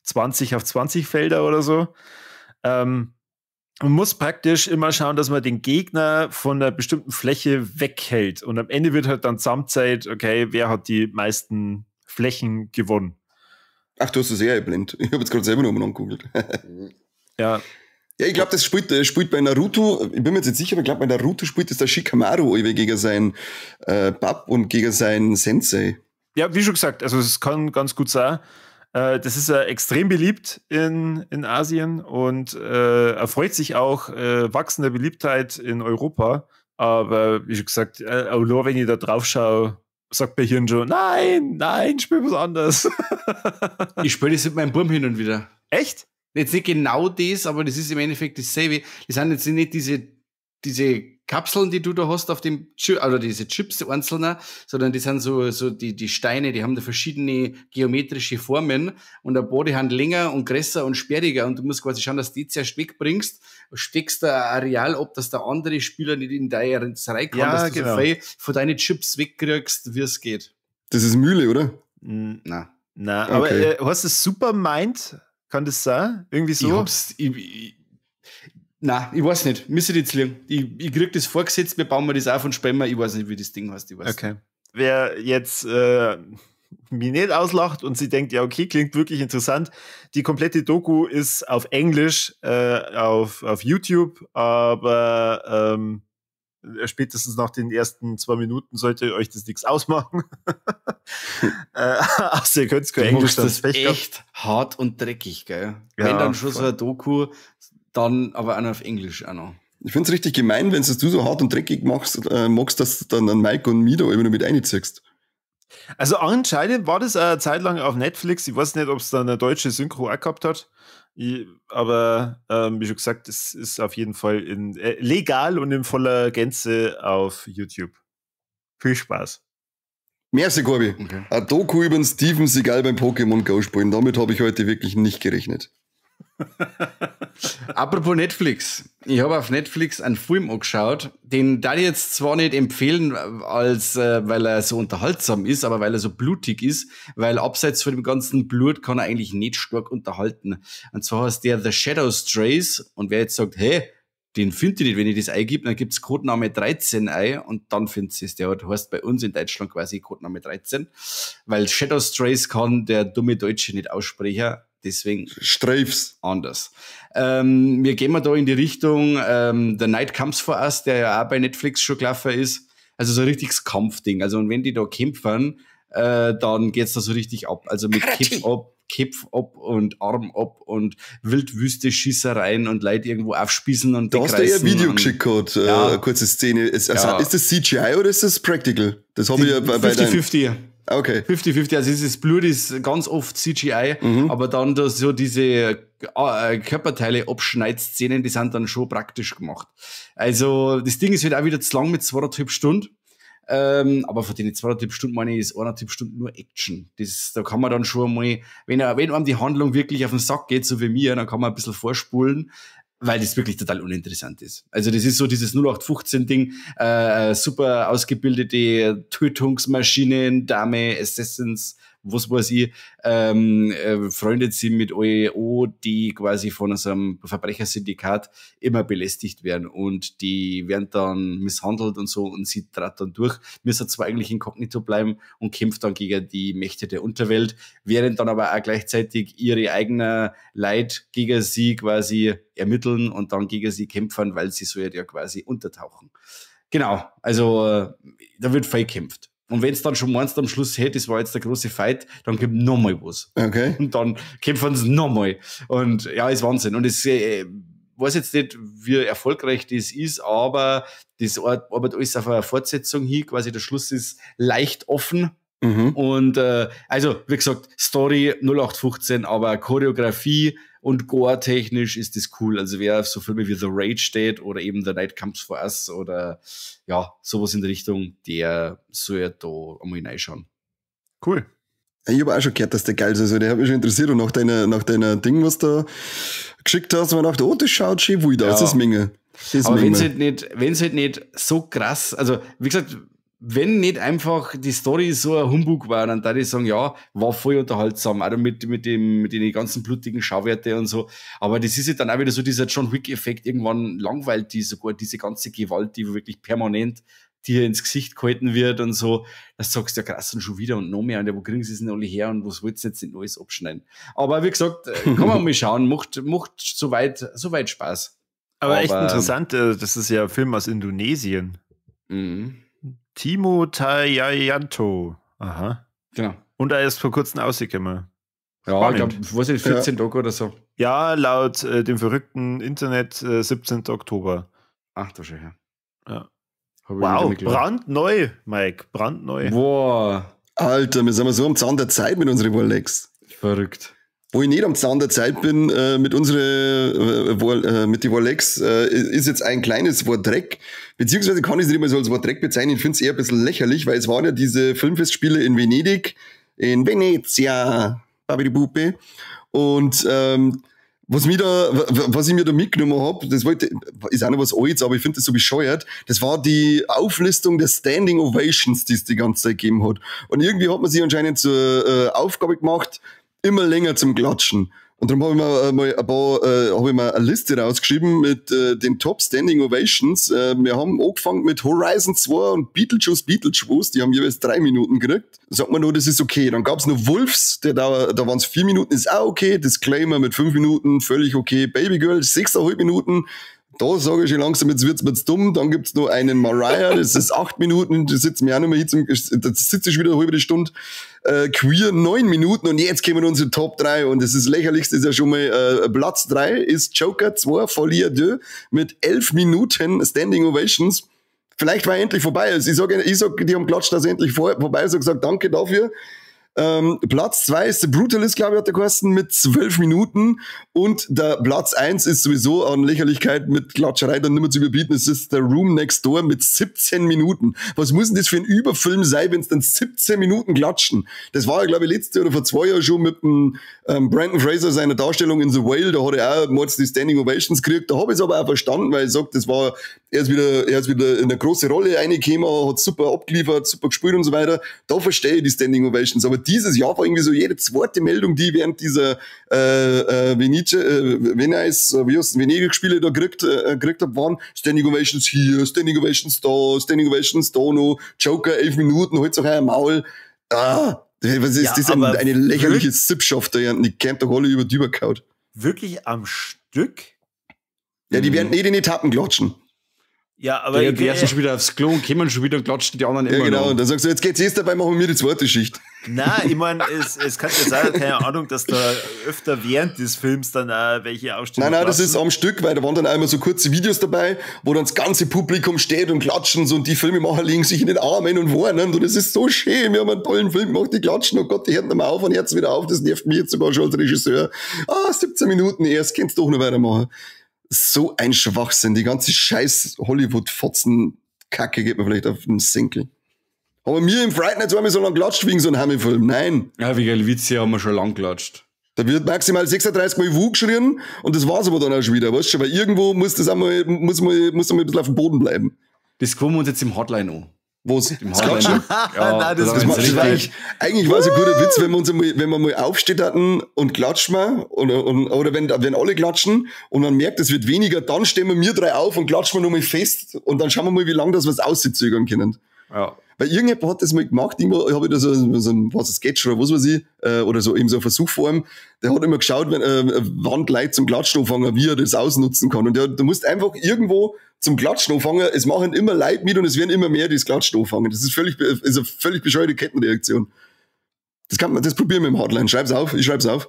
20 auf 20 Felder oder so. Man muss praktisch immer schauen, dass man den Gegner von einer bestimmten Fläche weghält. Und am Ende wird halt dann Gesamtzeit, okay, wer hat die meisten Flächen gewonnen. Ach, du hast das eher blind. Ich habe jetzt gerade selber nochmal angegoogelt. Ja. Ja, ich glaube, das spielt bei Naruto, ich bin mir jetzt nicht sicher, aber ich glaube, bei Naruto spielt das der Shikamaru gegen seinen Bab und gegen seinen Sensei. Ja, wie schon gesagt, also es kann ganz gut sein. Das ist extrem beliebt in Asien und erfreut sich auch wachsender Beliebtheit in Europa. Aber wie schon gesagt, auch nur wenn ich da drauf schaue, sagt mein Hirn schon, nein, nein, spiel was anderes. Ich spiele das mit meinem Burm hin und wieder. Echt? Jetzt nicht genau das, aber das ist im Endeffekt dasselbe. Das sind jetzt nicht diese Kapseln, die du da hast auf dem Chip, oder diese Chips einzelner, sondern die sind so die Steine, die haben da verschiedene geometrische Formen und ein paar, die haben länger und größer und sperriger und du musst quasi schauen, dass du die zuerst wegbringst, steckst da ein Areal ab, dass der andere Spieler nicht in deine Reihe kann, ja, dass du genau so viel von deinen Chips wegkriegst, wie es geht. Das ist Mühle, oder? Nein. Nein, okay. Aber heißt das Supermind? Kann das sein? Irgendwie so? Nein, ich weiß nicht. Müsste ich jetzt liegen. Ich krieg das vorgesetzt, wir bauen mir das auf und spielen wir. Ich weiß nicht, wie das Ding heißt. Ich weiß okay. nicht. Wer jetzt mich nicht auslacht und sie denkt, ja, okay, klingt wirklich interessant. Die komplette Doku ist auf Englisch auf YouTube, aber spätestens nach den ersten 2 Minuten sollte euch das nichts ausmachen. Außer ihr könnt kein Englisch, dann das echt hart und dreckig, gell? Ja, wenn dann schon voll so eine Doku, dann aber auch noch auf Englisch auch noch. Ich find's richtig gemein, wenn es du so hart und dreckig machst, magst, dass du dann Mike und mich da immer noch mit reinziehst. Also anscheinend war das eine Zeit lang auf Netflix. Ich weiß nicht, ob es da eine deutsche Synchro auch gehabt hat. Aber wie schon gesagt, es ist auf jeden Fall legal und in voller Gänze auf YouTube. Viel Spaß. Merci, Corby. Okay. Ein Doku über den Steven Seagal beim Pokémon Go spielen. Damit habe ich heute wirklich nicht gerechnet. Apropos Netflix. Ich habe auf Netflix einen Film angeschaut, den da ich jetzt zwar nicht empfehlen, als weil er so unterhaltsam ist, aber weil er so blutig ist, weil abseits von dem ganzen Blut kann er eigentlich nicht stark unterhalten. Und zwar heißt der The Shadow Strays, und wer jetzt sagt, hey, den findet ihr nicht, wenn ich das eingebe, dann gibt's Codename 13 ein und dann findet es. Der heißt bei uns in Deutschland quasi Codename 13, weil Shadow Strays kann der dumme Deutsche nicht aussprechen. Deswegen Streifs. Anders. Wir gehen mal da in die Richtung The Night Comes for Us, der ja auch bei Netflix schon gelaufen ist. Also so ein richtiges Kampfding. Also und wenn die da kämpfen, dann geht's da so richtig ab. Also mit Köpf ab und Arm ab und Wildwüste Schießereien und Leute irgendwo aufspießen und Da hast du ja ein Video und geschickt gehabt, Ja. eine kurze Szene. Also, Ja. ist das CGI oder ist das Practical? Das habe ich ja bei deinem 50-50. Okay. 50-50, also dieses Blut ist ganz oft CGI, aber dann da so diese Körperteile Abschneidszenen, die sind dann schon praktisch gemacht. Also das Ding ist halt auch wieder zu lang mit 2,5 Stunden. Aber von den 2,5 Stunden meine ich, ist 1,5 Stunden nur Action. Da kann man dann schon mal, wenn einem die Handlung wirklich auf den Sack geht, so wie mir, dann kann man ein bisschen vorspulen, weil das wirklich total uninteressant ist. Also das ist so dieses 0815-Ding, super ausgebildete Tötungsmaschinen, Dame, Assassins, was weiß ich, freundet sie mit OEO, die quasi von so einem Verbrechersyndikat immer belästigt werden und die werden dann misshandelt und so und sie trat dann durch, müssen zwar eigentlich inkognito bleiben und kämpft dann gegen die Mächte der Unterwelt, während dann aber auch gleichzeitig ihre eigenen Leid gegen sie quasi ermitteln und dann gegen sie kämpfen, weil sie so ja quasi untertauchen. Genau, also da wird viel gekämpft. Und wenn's dann schon meinst am Schluss, hey, das war jetzt der große Fight, dann kommt nochmal was. Okay. Und dann kämpfen sie nochmal. Und ja, ist Wahnsinn. Und es weiß jetzt nicht, wie erfolgreich das ist, aber das arbeitet alles auf eine Fortsetzung hin. Quasi der Schluss ist leicht offen. Mhm. Und also, wie gesagt, Story 0815, aber Choreografie und Gore-technisch ist das cool. Also wer auf so Filme wie The Raid steht oder eben The Night Comes for Us oder ja, sowas in der Richtung, der soll ja da einmal reinschauen. Cool. Ich habe auch schon gehört, dass der geil ist. Also der hat mich schon interessiert. Und nach deiner Ding, was du geschickt hast, habe ich gedacht, oh, das schaut schön wild aus, Ja. das Menge. Das Aber Menge. wenn's halt nicht so krass, also wie gesagt, wenn nicht einfach die Story so ein Humbug war, dann würde ich sagen, ja, war voll unterhaltsam, auch mit den ganzen blutigen Schauwerte und so. Aber das ist ja dann auch wieder so dieser John Wick-Effekt, irgendwann langweilt die sogar diese ganze Gewalt, die wirklich permanent dir ins Gesicht gehalten wird und so. Das sagst du ja krass und schon wieder und noch mehr und ja, wo kriegen sie es denn alle her und was wollt ihr jetzt nicht alles abschneiden? Aber wie gesagt, kann man mal schauen, macht soweit Spaß. Aber echt interessant, das ist ja ein Film aus Indonesien. Mhm. Timo Tjahjanto. Aha. Genau. Und er ist vor kurzem rausgekommen. Ja, ich glaube, weiß nicht, 14 Tage oder so. Ja, laut dem verrückten Internet 17. Oktober. Ach, das schon, ja. Ja. Wow, brandneu, Mike, brandneu. Boah. Alter, wir sind so am Zahn der Zeit mit unseren Warlegs. Verrückt. Wo ich nicht am Zahn der Zeit bin, mit den Warlegs, ist jetzt ein kleines Wort-Dreck. Beziehungsweise kann ich es nicht mehr so als Wort-Dreck bezeichnen. Ich finde es eher ein bisschen lächerlich, weil es waren ja diese Filmfestspiele in Venedig, in Venezia, Babidi-Bupe. Und was ich mir da mitgenommen habe, das ist auch noch was Altes, aber ich finde das so bescheuert, das war die Auflistung der Standing Ovations, die es die ganze Zeit gegeben hat. Und irgendwie hat man sich anscheinend zur Aufgabe gemacht, immer länger zum Klatschen. Und darum habe ich mir mal ein paar, habe ich mir eine Liste rausgeschrieben mit den Top Standing Ovations. Wir haben angefangen mit Horizon 2 und Beetlejuice, die haben jeweils 3 Minuten gekriegt. Sagt man nur, das ist okay. Dann gab's noch Wolves, da waren es 4 Minuten, ist auch okay. Disclaimer mit 5 Minuten, völlig okay. Baby Girl, 6,5 Minuten. Da sage ich schon langsam, jetzt wird's mir jetzt dumm. Dann gibt's noch einen Mariah, das ist 8 Minuten, da sitzen wir auch noch mal hin, da sitze ich wieder eine halbe Stunde. Queer 9 Minuten und jetzt kommen unsere Top 3 und das ist lächerlichste, ist ja schon mal Platz 3 ist Joker 2, Folie 2 mit 11 Minuten Standing Ovations. Vielleicht war er endlich vorbei. Also ich sag, die haben geklatscht, dass er endlich vorbei ist und gesagt, danke dafür. Platz 2 ist The Brutalist, glaube ich, hat der geheißen, mit 12 Minuten. Und der Platz 1 ist sowieso an Lächerlichkeit mit Klatscherei dann nicht mehr zu überbieten. Es ist The Room Next Door mit 17 Minuten. Was muss denn das für ein Überfilm sein, wenn es dann 17 Minuten klatschen? Das war ja, glaube ich, letzte oder vor 2 Jahren schon mit dem Brendan Fraser seiner Darstellung in The Whale. Da hat er auch mal die Standing Ovations gekriegt. Da habe ich es aber auch verstanden, weil ich sag, das war, er ist wieder in eine große Rolle reingekommen, hat super abgeliefert, super gespielt und so weiter. Da verstehe ich die Standing Ovations. Aber dieses Jahr war irgendwie so jede zweite Meldung, die während dieser Venedig-Spiele da gekriegt hab, waren Standing Ovations hier, Standing Ovations da, Standing Ovations da noch, Joker 11 Minuten, halt doch ein Maul. Ah, was ist ja, das denn? Eine lächerliche Sippschaft da, die campt doch alle über die überkaut. Wirklich am Stück? Ja, die werden nicht in Etappen klatschen. Ja, aber die ersten schon wieder aufs Klo und kommen schon wieder und klatschen die anderen immer. Ja, genau. Noch. Und dann sagst du, jetzt geht's erst dabei, machen wir die zweite Schicht. Nein, ich meine, es kann ja sein, keine Ahnung, dass da öfter während des Films dann auch welche aufstehen. Nein, das ist am Stück, weil da waren dann einmal so kurze Videos dabei, wo dann das ganze Publikum steht und klatschen so und die Filmemacher legen sich in den Armen und weinen und es ist so schön, wir haben einen tollen Film gemacht, die klatschen, oh Gott, die hören mal auf und jetzt wieder auf, das nervt mich jetzt sogar schon als Regisseur. Ah, 17 Minuten erst, kannst du doch noch weitermachen. So ein Schwachsinn. Die ganze scheiß Hollywood-Fotzen-Kacke geht mir vielleicht auf den Senkel. Aber mir im Fright Night zweimal so lange klatscht wegen so einem Hammy-Film. Nein. Ja, wegen Witze haben wir schon lang geklatscht. Da wird maximal 36 Mal Wu geschrien und das war's aber dann auch schon wieder, weißt du? Weil irgendwo muss das einmal, muss mal ein bisschen auf dem Boden bleiben. Das gucken wir uns jetzt im Hotline an. Was? Das Klatschen? Ja, nein, das war eigentlich war es ein guter Witz, wenn wir uns einmal, wenn wir mal aufstehen hatten und klatschen wir, oder wenn alle klatschen und man merkt, es wird weniger, dann stehen wir drei auf und klatschen wir nochmal fest und dann schauen wir mal, wie lange das was auszögern können. Ja. Weil irgendjemand hat das mal gemacht, irgendwo habe ich da so ein Sketch oder was weiß ich, oder so eben so eine Versuchform, der hat immer geschaut, wenn, wann die Leute zum Klatschen anfangen, wie er das ausnutzen kann. Und du musst einfach irgendwo zum Klatschen anfangen, es machen immer Leute mit und es werden immer mehr, die das Klatschen anfangen. Das ist eine völlig bescheuerte Kettenreaktion. Das probieren wir im Hotline. Schreib's auf, ich schreib's auf.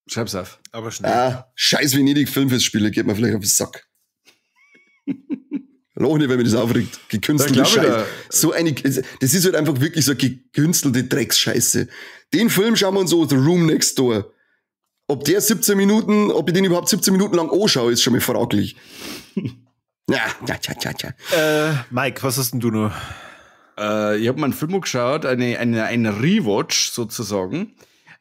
Schreib's auf. Aber schnell. Ah, scheiß Venedig Filmfestspiele, geht mir vielleicht auf den Sack. Lach nicht, wenn mich das aufregt. Gekünstelte Scheiße. So eine, das ist halt einfach wirklich so eine gekünstelte Drecksscheiße. Den Film schauen wir uns an, The Room Next Door. Ob der 17 Minuten, ob ich den überhaupt 17 Minuten lang anschaue, ist schon mal fraglich. Ja, tja, tja, tja. Mike, was hast denn du noch? Ich habe mir einen Film geschaut, ein Rewatch sozusagen,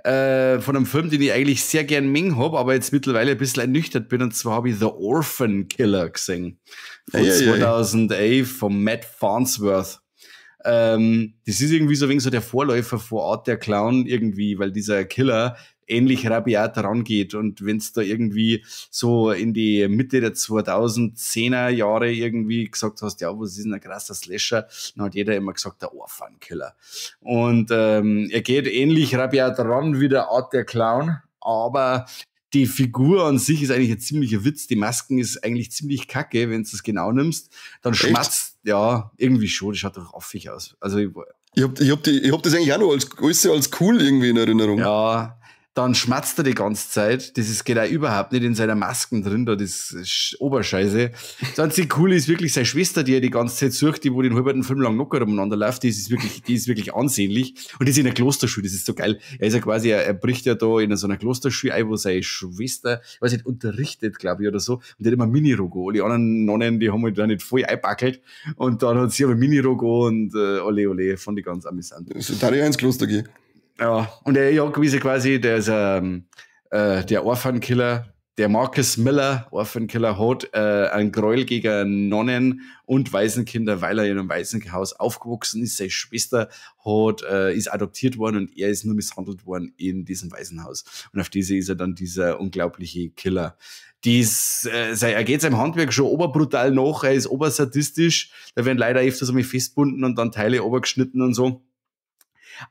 von einem Film, den ich eigentlich sehr gern mengen habe, aber jetzt mittlerweile ein bisschen ernüchtert bin. Und zwar habe ich The Orphan Killer gesehen. Von 2011 von Matt Farnsworth. Das ist irgendwie so ein wenig so der Vorläufer vor Art der Clown irgendwie, weil dieser Killer ähnlich rabiat rangeht. Und wenn es da irgendwie so in die Mitte der 2010er Jahre irgendwie gesagt hast, ja, was ist denn ein krasser Slasher, dann hat jeder immer gesagt, der Orphan Killer. Und er geht ähnlich rabiat ran wie der Art der Clown, aber die Figur an sich ist eigentlich ein ziemlicher Witz. Die Masken ist eigentlich ziemlich kacke, wenn du das genau nimmst. Dann schmatzt, ja, irgendwie schon, das schaut doch affig aus. Also ich hab das eigentlich auch noch als cool irgendwie in Erinnerung. Ja, dann schmatzt er die ganze Zeit. Das geht auch überhaupt nicht in seiner Masken drin, da, das ist Oberscheiße. Das einzige Coole ist wirklich seine Schwester, die er die ganze Zeit sucht, die wo den halben Film lang locker umeinander läuft, die ist wirklich ansehnlich. Und die ist in der Klosterschule, das ist so geil. Er ist ja quasi, er bricht ja da in so einer Klosterschule ein, wo seine Schwester, ich weiß nicht, unterrichtet, glaube ich, oder so. Und die hat immer Mini-Rogo. Alle anderen Nonnen, die haben halt da nicht voll einpackelt. Und dann hat sie aber Mini-Rogo und ole ole, fand ich ganz amüsant. Also, da ich ins Kloster gehe. Ja, und er ja quasi, der ist der Orphan Killer, der Marcus Miller, Orphan Killer, hat einen Gräuel gegen Nonnen und Waisenkinder, weil er in einem Waisenhaus aufgewachsen ist. Seine Schwester ist adoptiert worden und er ist nur misshandelt worden in diesem Waisenhaus. Und auf diese ist er dann dieser unglaubliche Killer. Er geht seinem Handwerk schon oberbrutal nach, er ist obersadistisch, da werden leider öfters einmal festgebunden und dann Teile obergeschnitten und so.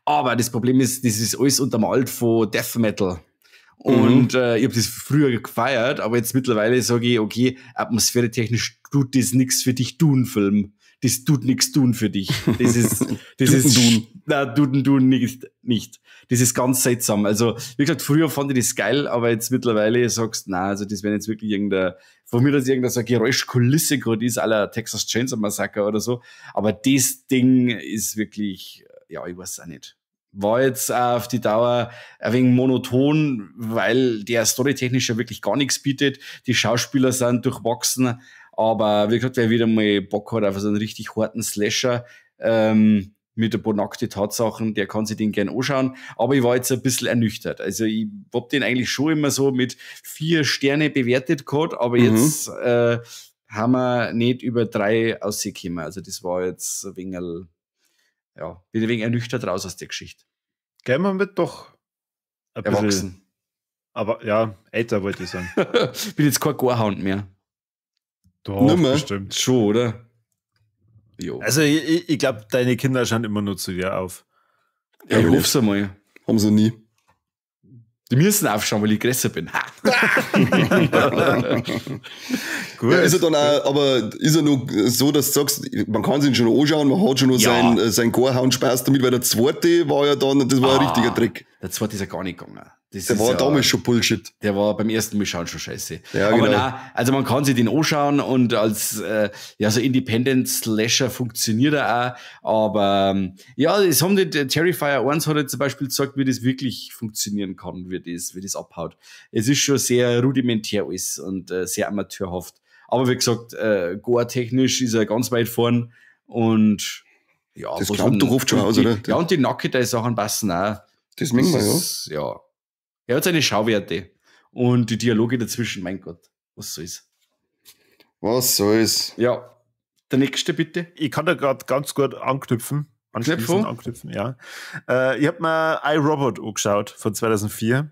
Aber das Problem ist, das ist alles untermalt von Death Metal. Und ich habe das früher gefeiert, aber jetzt mittlerweile sage ich, okay, atmosphäretechnisch tut das nichts für dich tun, Film. Das tut nichts tun für dich. Das ist, das ist, na, tut tun nicht. Das ist ganz seltsam. Also, wie gesagt, früher fand ich das geil, aber jetzt mittlerweile sagst, na, also das wäre jetzt wirklich irgendein, von mir aus irgendeine so eine Geräuschkulisse gerade ist, à la Texas Chainsaw Massacre oder so. Aber das Ding ist wirklich, ja, ich weiß auch nicht. War jetzt auch auf die Dauer ein wenig monoton, weil der storytechnisch ja wirklich gar nichts bietet. Die Schauspieler sind durchwachsen, aber wie gesagt, wer wieder mal Bock hat auf so einen richtig harten Slasher, mit ein paar nackte Tatsachen, der kann sich den gern anschauen. Aber ich war jetzt ein bisschen ernüchtert. Also ich hab den eigentlich schon immer so mit 4 Sterne bewertet gehabt, aber jetzt haben wir nicht über 3 rausgekommen. Also das war jetzt ein wenig, ja, bin ein wenig ernüchtert raus aus der Geschichte. Gehen wir mit doch ein erwachsen. Bisschen, aber ja, älter wollte ich sagen. Bin jetzt kein Gorehound mehr. Doch, Nimmer. Bestimmt. Schon, oder? Jo. Also ich glaube, deine Kinder schauen immer nur zu dir auf. Ja, ich hoffe es einmal. Haben sie nie. Die müssen aufschauen, weil ich größer bin. Ha. Gut. Ja, ist er dann auch, aber ist er noch so, dass du sagst, man kann sich ihn schon anschauen, man hat schon noch Ja. sein Gorehound-Spaß damit, weil der zweite war ja dann, das war ein richtiger Trick. Der zweite ist ja gar nicht gegangen. Das Der ist war ja, damals schon Bullshit. Der war beim ersten Mal schauen schon scheiße. Ja, aber genau. nein, also man kann sich den anschauen und als ja, so Independent Slasher funktioniert er auch. Aber ja, es haben die Terrifier 1 hat ja zum Beispiel gezeigt, wie das wirklich funktionieren kann, wie das abhaut. Es ist schon sehr rudimentär alles und sehr amateurhaft. Aber wie gesagt, gore-technisch ist er ganz weit vorn und ja. Das glaubt doch oft schon aus, oder? Ja, und die nackten Sachen passen auch. Das mögen wir, ja. Ja. Er hat seine Schauwerte und die Dialoge dazwischen, mein Gott, was soll's. Was soll's? Ja, der nächste bitte. Ich kann da gerade ganz gut anknüpfen. Anknüpfen, ja. Ich habe mir iRobot angeschaut von 2004.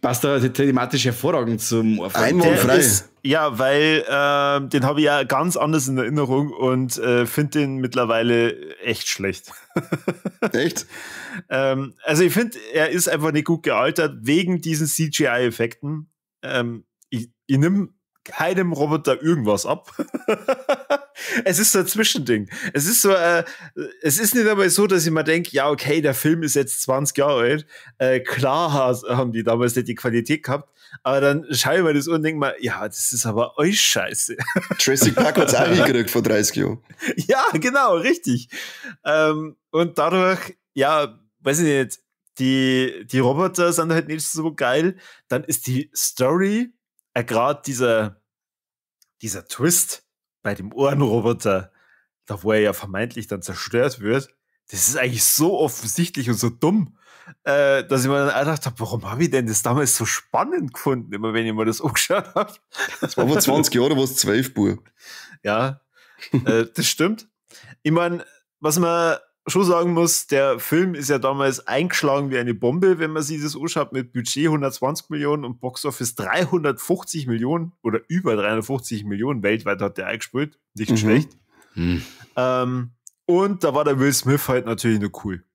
Passt da thematisch hervorragend zum Einwandfrei. Ja, weil den habe ich ja ganz anders in Erinnerung und finde den mittlerweile echt schlecht. Echt? Also ich finde, er ist einfach nicht gut gealtert wegen diesen CGI-Effekten. Ich nehme keinem Roboter irgendwas ab. Es ist so ein Zwischending. Es ist so, es ist nicht einmal so, dass ich mir denke, ja, okay, der Film ist jetzt 20 Jahre alt. Klar haben die damals nicht die Qualität gehabt, aber dann schaue ich mir das an und denke mir, ja, das ist aber euch scheiße. Jurassic Park hat's auch hingekriegt vor 30 Jahren. Ja, genau, richtig. Und dadurch, ja, weiß ich nicht, die Roboter sind halt nicht so geil. Dann ist die Story, gerade dieser Twist bei dem Ohrenroboter, da wo er ja vermeintlich dann zerstört wird, das ist eigentlich so offensichtlich und so dumm, dass ich mir dann auch gedacht habe, warum habe ich denn das damals so spannend gefunden, immer wenn ich mir das angeschaut habe. Das war vor 20 Jahren, da war es 12, Bub. Ja, das stimmt. Ich meine, was man schon sagen muss, der Film ist ja damals eingeschlagen wie eine Bombe, wenn man sich das anschaut, mit Budget 120 Millionen und Box Office 350 Millionen oder über 350 Millionen weltweit hat der eingespielt. Nicht schlecht. Mhm. Und da war der Will Smith halt natürlich nur cool.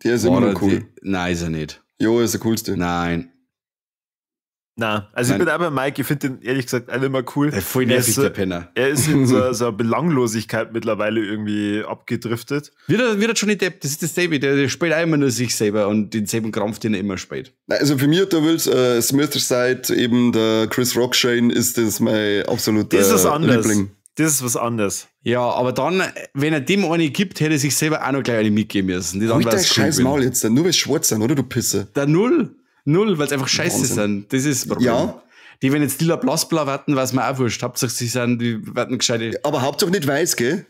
Der ist immer noch cool. Nein, ist er nicht. Jo, ist der coolste. Nein. Na, also ich bin auch bei Mike, ich finde den ehrlich gesagt auch nicht mehr cool. Der voll nervig, der Penner. Er ist in so einer Belanglosigkeit mittlerweile irgendwie abgedriftet. Wird er Johnny Depp, das ist das David, der spielt auch immer nur sich selber und denselben Krampf, den er immer spielt. Also für mich, der Will Smith seit eben der Chris Rock Shane ist das mein absoluter das ist anders. Liebling. Das ist was anderes. Ja, aber dann, wenn er dem eine gibt, hätte er sich selber auch noch gleich eine mitgeben müssen. Die dann dein scheiß Maul jetzt, nur weil es schwarz sind, oder du Pisse? Der Null. Null, weil es einfach scheiße Wahnsinn. Sind. Das ist das Problem. Ja. Die, wenn jetzt lila Blasblau warten, weiß man auch wurscht. Hauptsache, sie sind, die warten gescheite. Aber Hauptsache nicht weiß, gell?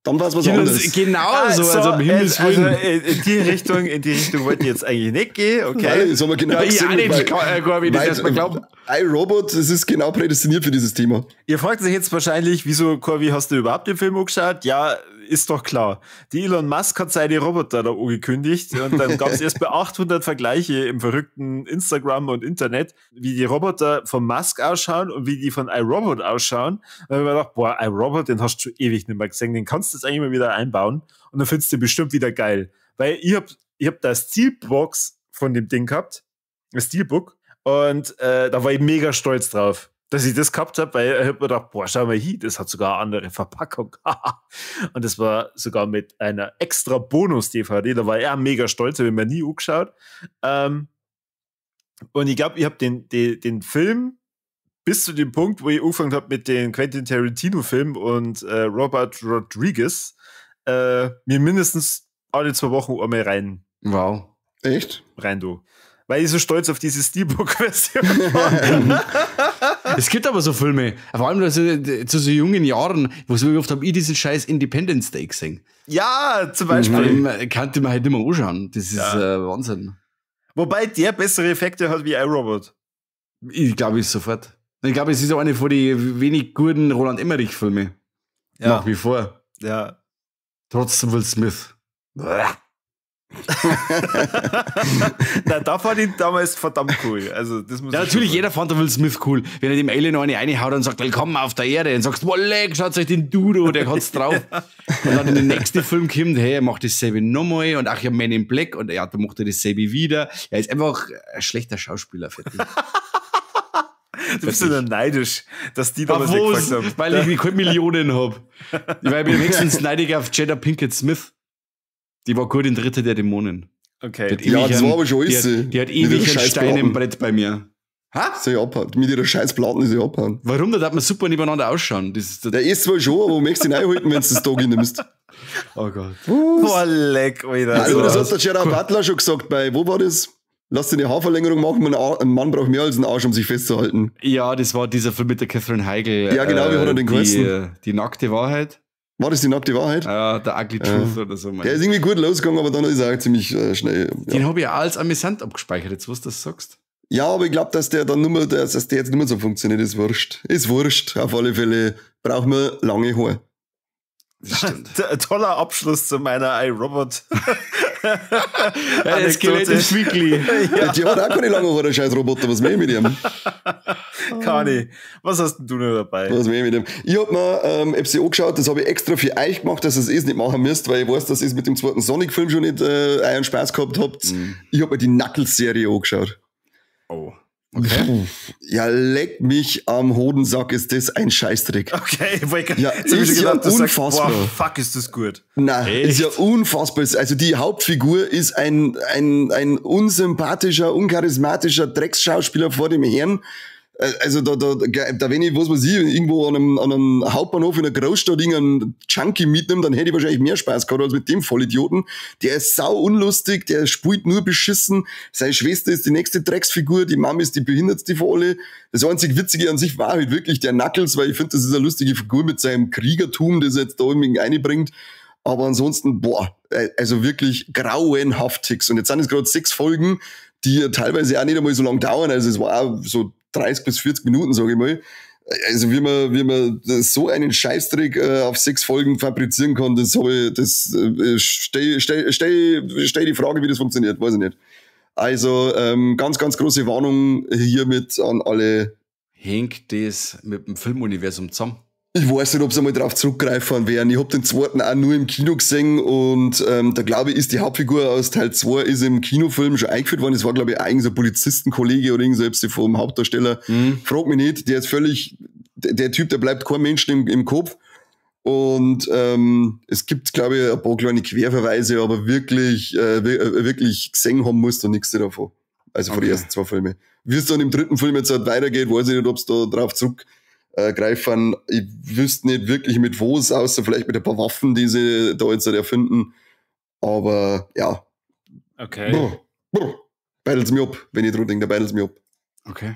Dann war es was anderes. Genau so, also um Himmels Willen. Also in die Richtung wollte ich jetzt eigentlich nicht gehen, okay. Weil, das haben wir genau ja, ich gesehen, auch nicht, kann ich das erst mal glauben. iRobot, das ist genau prädestiniert für dieses Thema. Ihr fragt sich jetzt wahrscheinlich, wieso, Corby, hast du überhaupt den Film angeschaut? Ja, ist doch klar. Die Elon Musk hat seine Roboter da angekündigt und dann gab es erst bei 800 Vergleiche im verrückten Instagram und Internet, wie die Roboter von Musk ausschauen und wie die von iRobot ausschauen. Und dann habe ich mir gedacht, boah, iRobot, den hast du schon ewig nicht mehr gesehen, den kannst du jetzt eigentlich mal wieder einbauen und dann findest du den bestimmt wieder geil. Weil ich hab da Steelbox von dem Ding gehabt, das Steelbook, und da war ich mega stolz drauf, dass ich das gehabt habe, weil ich hab mir gedacht, boah, schau mal hier, das hat sogar eine andere Verpackung. Und das war sogar mit einer extra Bonus-DVD, da war er mega stolz, habe ich mir nie angeschaut. Und ich glaube, ich habe den Film bis zu dem Punkt, wo ich angefangen habe mit den Quentin Tarantino-Film und Robert Rodriguez, mir mindestens alle 2 Wochen einmal rein. Wow. Echt? Rein, du. Weil ich so stolz auf diese Steelbook-Version war. Es gibt aber so Filme, vor allem zu so jungen Jahren, wo so oft habe ich diesen scheiß Independence Day gesehen. Ja, zum Beispiel. Kannte man halt nicht mehr anschauen. Das ist Wahnsinn. Wobei der bessere Effekte hat wie iRobot. Ich glaube es sofort. Ich glaube, es ist auch eine von den wenig guten Roland Emmerich-Filme. Ja. Nach wie vor. Ja. Trotzdem Will Smith. Na, da fand ich damals verdammt cool. Also, das muss ja, natürlich, jeder fand Will Smith cool. Wenn er dem Alien noch eine reinhaut und sagt, willkommen auf der Erde, und sagst, Wolle, schaut euch den Dudo, der hat's drauf. Und dann in den nächsten Film kommt, hey, er macht dasselbe nochmal und ach ja, Man in Black und ja, da macht er dasselbe wieder. Er ist einfach ein schlechter Schauspieler, fertig. Du bist ja neidisch, dass die damals nicht gefragt haben. Weil ich keine Millionen hab. Weil ich bin höchstens neidisch auf Jada Pinkett Smith. Die war gut in Dritte der Dämonen. Okay. Ja, das war aber schon alles. Die hat ewig einen Stein im Brett bei mir. Ha? Soll ich abhauen? Mit ihrer scheiß Platten ist sie abhauen. Warum? Da darf man super nebeneinander ausschauen. Das ist, der ist zwar schon, aber wo möchtest du ihn einhalten, wenn du das Doggy nimmst? Oh Gott. Boah, leck, Alter. Also, das hat der Gerard Butler schon gesagt bei, wo war das? Lass dir eine Haarverlängerung machen, ein Mann braucht mehr als einen Arsch, um sich festzuhalten. Ja, das war dieser Film mit der Katherine Heigl. Ja, genau, wie hat er den geheißen? Die nackte Wahrheit. War das die nackte Wahrheit? Ja, der Ugly Truth oder so. Der ist irgendwie gut losgegangen, aber dann ist er auch ziemlich schnell. Ja. Den habe ich auch als amüsant abgespeichert, jetzt wo du das sagst. Ja, aber ich glaube, dass der dann nur mehr, dass der jetzt nicht mehr so funktioniert, ist wurscht. Ist wurscht, auf alle Fälle brauchen wir lange Haare. Das stimmt. Toller Abschluss zu meiner iRobot. Ja, Skelett ist wirklich. Ja. Die hat auch keine lange Haare, der scheiß Roboter. Was mach ich mit ihm? Kani, was hast denn du noch dabei? Was mach ich mit ihm? Ich hab mir FCO geschaut, das habe ich extra für euch gemacht, dass ihr es nicht machen müsst, weil ich weiß, dass ihr mit dem zweiten Sonic-Film schon nicht euren Spaß gehabt habt. Mhm. Ich hab mir die Knuckles-Serie angeschaut. Oh. Okay. Ja, leck mich am Hodensack, ist das ein Scheißdreck. Okay, weil ich ja, ist ja gedacht, unfassbar. Sagst, boah, fuck, ist das gut. Nein, ist ja unfassbar. Also die Hauptfigur ist ein unsympathischer, uncharismatischer Drecksschauspieler vor dem Herrn. Also da wenn ich, was weiß ich, irgendwo an einem Hauptbahnhof in einer Großstadt irgendeinen Junkie mitnehme, dann hätte ich wahrscheinlich mehr Spaß gehabt als mit dem Vollidioten. Der ist sau unlustig, der spielt nur beschissen. Seine Schwester ist die nächste Drecksfigur, die Mama ist die behindertste von alle. Das einzig Witzige an sich war halt wirklich der Knuckles, weil ich finde, das ist eine lustige Figur mit seinem Kriegertum, das er jetzt da irgendwie reinbringt. Aber ansonsten, boah, also wirklich grauenhaft. Und jetzt sind es gerade 6 Folgen, die teilweise auch nicht einmal so lange dauern. Also es war auch so 30 bis 40 Minuten, sage ich mal. Also wie man so einen Scheißdreck auf 6 Folgen fabrizieren kann, das habe ich, das stell die Frage, wie das funktioniert, weiß ich nicht. Also ganz, ganz große Warnung hiermit an alle. Hängt das mit dem Filmuniversum zusammen? Ich weiß nicht, ob sie mal drauf zurückgreifen werden. Ich hab den zweiten auch nur im Kino gesehen und da glaube ich, ist die Hauptfigur aus Teil 2 ist im Kinofilm schon eingeführt worden. Das war, glaube ich, eigentlich so ein Polizistenkollege oder irgend so etwas vom Hauptdarsteller. Mhm. Frag mich nicht, der ist völlig, der Typ, der bleibt kein Menschen im Kopf. Und es gibt, glaube ich, ein paar kleine Querverweise, aber wirklich, wirklich gesehen haben musst du nichts davon. Also von den ersten 2 Filmen. Wie es dann im dritten Film jetzt halt weitergeht, weiß ich nicht, ob es da drauf zurückgreifen. Ich wüsste nicht wirklich mit was, außer vielleicht mit ein paar Waffen, die sie da jetzt halt erfinden. Aber ja. Okay. Beidelt's mir ab, wenn ich dran denke, da beidelt's mir ab. Okay.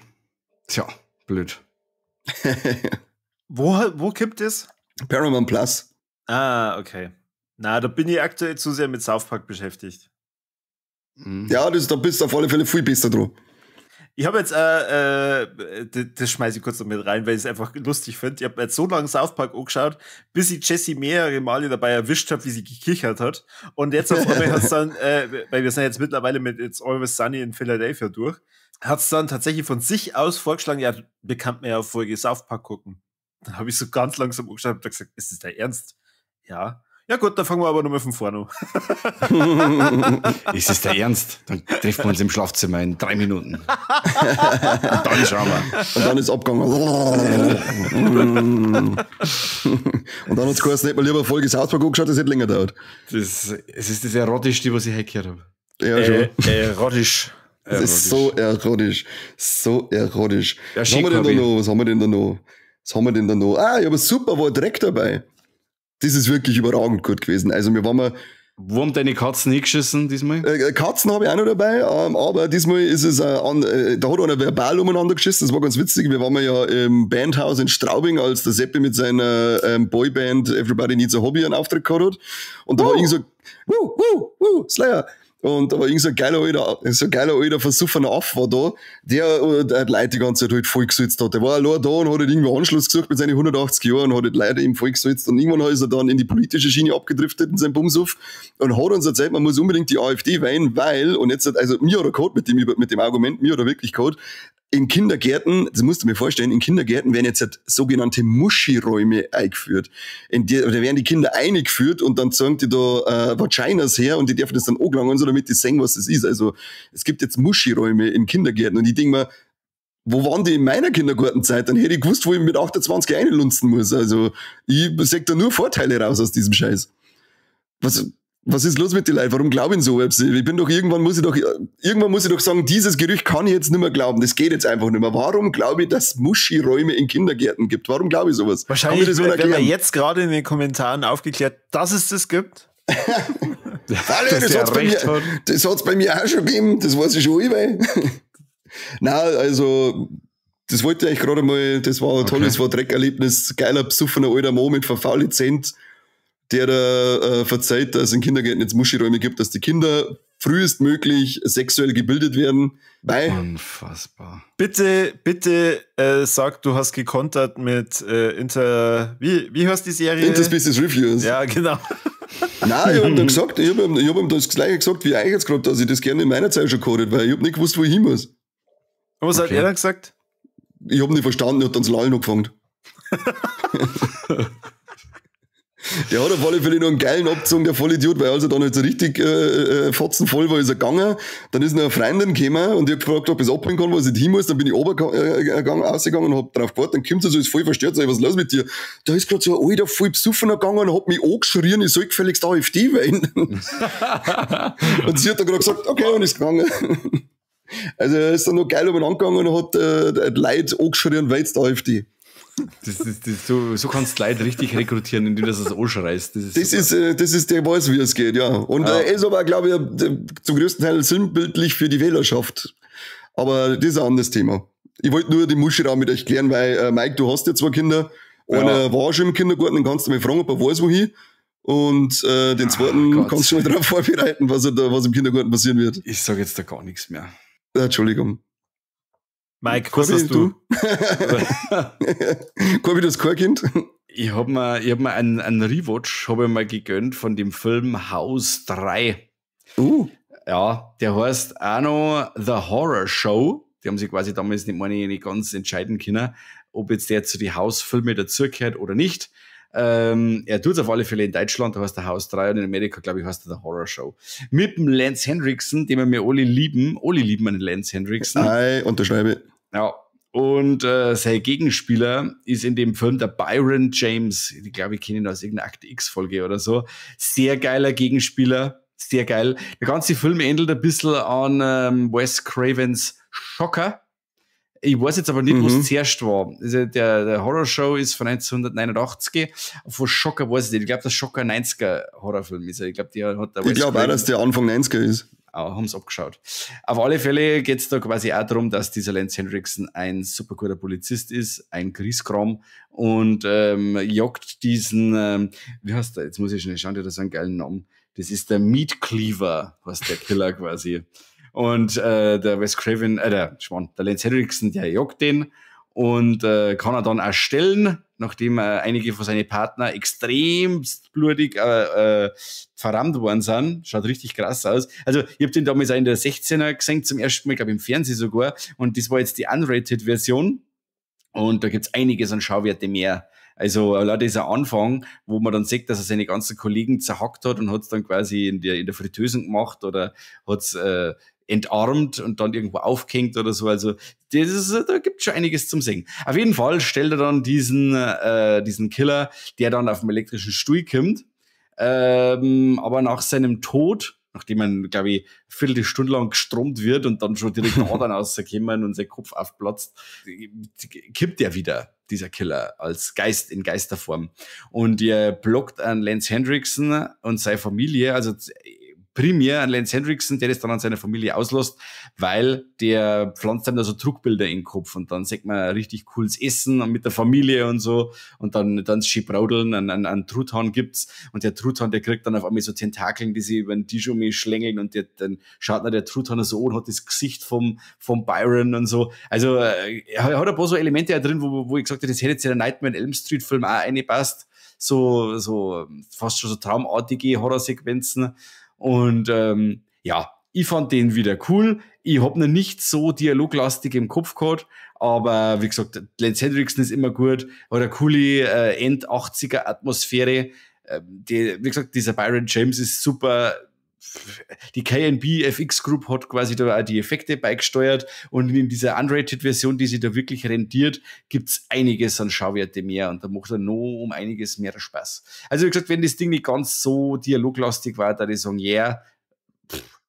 Tja, blöd. Wo kippt es? Paramount Plus. Ah, okay. Na, da bin ich aktuell zu sehr mit South Park beschäftigt. Mhm. Ja, da bist du auf alle Fälle viel besser dran. Ich habe jetzt, das schmeiße ich kurz noch mit rein, weil ich es einfach lustig finde. Ich habe jetzt so lange South Park angeschaut, bis ich Jessie mehrere Male dabei erwischt habe, wie sie gekichert hat. Und jetzt auf einmal hat es dann, weil wir sind jetzt mittlerweile mit It's Always Sunny in Philadelphia durch, hat es dann tatsächlich von sich aus vorgeschlagen, ja, wir könnten ja Folge South Park gucken. Dann habe ich so ganz langsam angeschaut und gesagt, ist das dein Ernst? Ja. Ja gut, dann fangen wir aber nochmal von vorne an. Ist es der Ernst? Dann treffen wir uns im Schlafzimmer in 3 Minuten. Und dann schauen wir. Und dann ist abgegangen. Und dann hat es geheißen, hätte man lieber Folge South Park angeschaut, das hätte länger gedauert. Es ist das Erotischste, was ich heute gehört habe. Ja, schon. Erotisch. Das ist so erotisch. So erotisch. Ja, was haben wir denn da noch? Was haben wir denn da noch? Was haben wir denn da noch? Ah, ich habe super, war Dreck dabei. Das ist wirklich überragend gut gewesen. Also wir waren mal Wo haben deine Katzen hingeschissen diesmal? Katzen habe ich auch noch dabei, aber diesmal ist es, da hat einer verbal umeinander geschissen, das war ganz witzig. Wir waren ja im Bandhaus in Straubing, als der Seppi mit seiner Boyband Everybody Needs a Hobby einen Auftritt gehabt hat. Und da war irgend so, wuh, wuh, wuh, Slayer. Und da war irgend so ein geiler alter, versuffener Aff war da, der hat Leute die ganze Zeit halt vollgesetzt hat. Der war allein da und hat halt irgendwo Anschluss gesucht mit seinen 180 Jahren und hat halt Leute ihm vollgesetzt. Und irgendwann ist er dann in die politische Schiene abgedriftet in seinem Bumsuff und hat uns erzählt, man muss unbedingt die AfD wählen, weil, und jetzt, also mir hat er gehabt mit dem Argument, mir hat er wirklich gehabt, in Kindergärten, das musst du mir vorstellen, in Kindergärten werden jetzt halt sogenannte Muschi-Räume eingeführt. Da werden die Kinder eingeführt und dann zeigen die da Vaginas her und die dürfen das dann angelangen und so, damit die sehen, was das ist. Also es gibt jetzt Muschi-Räume in Kindergärten und ich denke mir, wo waren die in meiner Kindergartenzeit? Dann hätte ich gewusst, wo ich mit 28 reinlunzen muss. Also ich sehe da nur Vorteile raus aus diesem Scheiß. Was ist los mit den Leuten? Warum glaube ich so? Ich bin doch, irgendwann muss ich doch sagen, dieses Gerücht kann ich jetzt nicht mehr glauben. Das geht jetzt einfach nicht mehr. Warum glaube ich, dass Muschi-Räume in Kindergärten gibt? Warum glaube ich sowas? Wahrscheinlich werden wir jetzt gerade in den Kommentaren aufgeklärt, dass es das gibt. Das hat's bei mir auch schon gegeben. Das weiß ich schon allweil. Nein, also, das wollte ich eigentlich gerade mal, das war ein tolles Verdreckerlebnis. Geiler, besoffener alter Mann mit verfaulten Zähnen, der da verzeiht, dass es in Kindergärten jetzt Muschi-Räume gibt, dass die Kinder frühestmöglich sexuell gebildet werden. Weil unfassbar. Bitte, bitte sag, du hast gekontert mit wie heißt die Serie? Interspecies Reviews. Ja, genau. Nein, ich hab ihm dann gesagt, ich hab ihm das gleiche gesagt, wie ich jetzt gerade, dass ich das gerne in meiner Zeit schon gehabt hätte, weil ich hab nicht gewusst, wo ich hin muss. Und was hat er dann gesagt? Ich hab nicht verstanden, ich hab dann das Lallen angefangen. Der hat auf alle Fälle noch einen geilen abgezogen, der Vollidiot, weil als er dann halt so richtig fotzenvoll war, ist er gegangen. Dann ist noch eine Freundin gekommen und ich hab gefragt, ob ich es abholen kann, was ich hin muss. Dann bin ich rausgegangen und hab drauf gewartet. Dann kommt sie so, ist voll verstört, sag ich, was ist los mit dir? Da ist gerade so ein alter, voll besoffener gegangen und hat mich angeschrien, ich soll gefälligst AfD wählen. Und sie hat dann gerade gesagt, okay, und ist gegangen. Also er ist dann noch geil umeinander gegangen und hat Leute angeschrien, weil es der AfD. So kannst du Leute richtig rekrutieren, indem du das anschreist. Das ist der weiß, wie es geht, ja. Und er ist aber, glaube ich, zum größten Teil sinnbildlich für die Wählerschaft. Aber das ist ein anderes Thema. Ich wollte nur den Muschi-Raum mit euch klären, weil, Mike, du hast ja zwei Kinder. Einer war schon im Kindergarten, den kannst du mal fragen, ob er weiß, wohin. Und den zweiten kannst du schon mal darauf vorbereiten, was im Kindergarten passieren wird. Ich sage jetzt da gar nichts mehr. Entschuldigung. Mike, was hast du? Corby, das Kind? Ich hab mir einen Rewatch hab ich mal gegönnt von dem Film House 3. Ja, der heißt auch noch The Horror Show. Die haben sich quasi damals nicht ganz entscheiden können, ob jetzt der zu den House-Filmen dazugehört oder nicht. Er tut's auf alle Fälle in Deutschland, da heißt der House 3 und in Amerika, glaube ich, heißt der The Horror Show. Mit dem Lance Henriksen, den wir alle lieben. Alle lieben den Lance Henriksen. Ei, unterschreibe. Ja, und sein Gegenspieler ist in dem Film der Byron James. Ich glaube, ich kenne ihn aus irgendeiner Akte X-Folge oder so. Sehr geiler Gegenspieler, sehr geil. Der ganze Film ähnelt ein bisschen an Wes Cravens Schocker. Ich weiß jetzt aber nicht, was zuerst war. Also der Horror Show ist von 1989. Von Schocker weiß ich nicht. Ich glaube, der Schocker 90er Horrorfilm ist. Ich glaube, der hat der Ich glaube auch, dass der Anfang 90er ist. Haben es abgeschaut. Auf alle Fälle geht es da quasi auch darum, dass dieser Lance Henriksen ein super guter Polizist ist, ein Grieskram und jagt diesen, wie heißt der? Jetzt muss ich schnell schauen, der hat so einen geilen Namen. Das ist der Meat Cleaver, was der Killer quasi. Und der Wes Craven, der Lance Henriksen, der jagt den und kann er dann auch stellen, nachdem einige von seinen Partnern extremst blutig verrammt worden sind. Schaut richtig krass aus. Also ich habe den damals auch in der 16er gesehen, zum ersten Mal, glaube ich, im Fernsehen sogar. Und das war jetzt die Unrated-Version. Und da gibt's einiges an Schauwerte mehr. Also allein dieser Anfang, wo man dann sieht, dass er seine ganzen Kollegen zerhackt hat und hat's dann quasi in der Fritteuse gemacht oder hat's entarmt und dann irgendwo aufgehängt oder so. Also das ist, da gibt's schon einiges zum Singen. Auf jeden Fall stellt er dann diesen Killer, der dann auf dem elektrischen Stuhl kommt. Aber nach seinem Tod, nachdem man, glaube ich, Viertelstunde lang gestromt wird und dann schon direkt Adern rauskommen und sein Kopf aufplatzt, kippt er wieder. dieser Killer, als Geist in Geisterform. Und er blockt an Lance Henriksen und seine Familie, also primär an Lance Henriksen, der das dann an seiner Familie auslässt, weil der pflanzt einem da so Druckbilder in den Kopf und dann sieht man richtig cooles Essen und mit der Familie und so und dann Schibraudeln, einen Truthahn gibt's und der Truthahn, der kriegt dann auf einmal so Tentakeln, die sich über den Tisch um mich schlängeln und dann schaut dann der Truthahn so an und hat das Gesicht vom Byron und so. Also er hat ein paar so Elemente drin, wo ich gesagt habe, das hätte jetzt in der Nightmare on Elm Street Film auch reingepasst. So fast schon so traumartige Horrorsequenzen. Und ja, ich fand den wieder cool. Ich hab ihn nicht so dialoglastig im Kopf gehabt, aber wie gesagt, Lance Henriksen ist immer gut, hat eine coole End-80er-Atmosphäre. Wie gesagt, dieser Byron James ist super. Die K&B FX Group hat quasi da auch die Effekte beigesteuert und in dieser Unrated-Version, die sich da wirklich rentiert, gibt's einiges an Schauwerte mehr und da macht er noch um einiges mehr Spaß. Also wie gesagt, wenn das Ding nicht ganz so dialoglastig war, da ich sagen, yeah,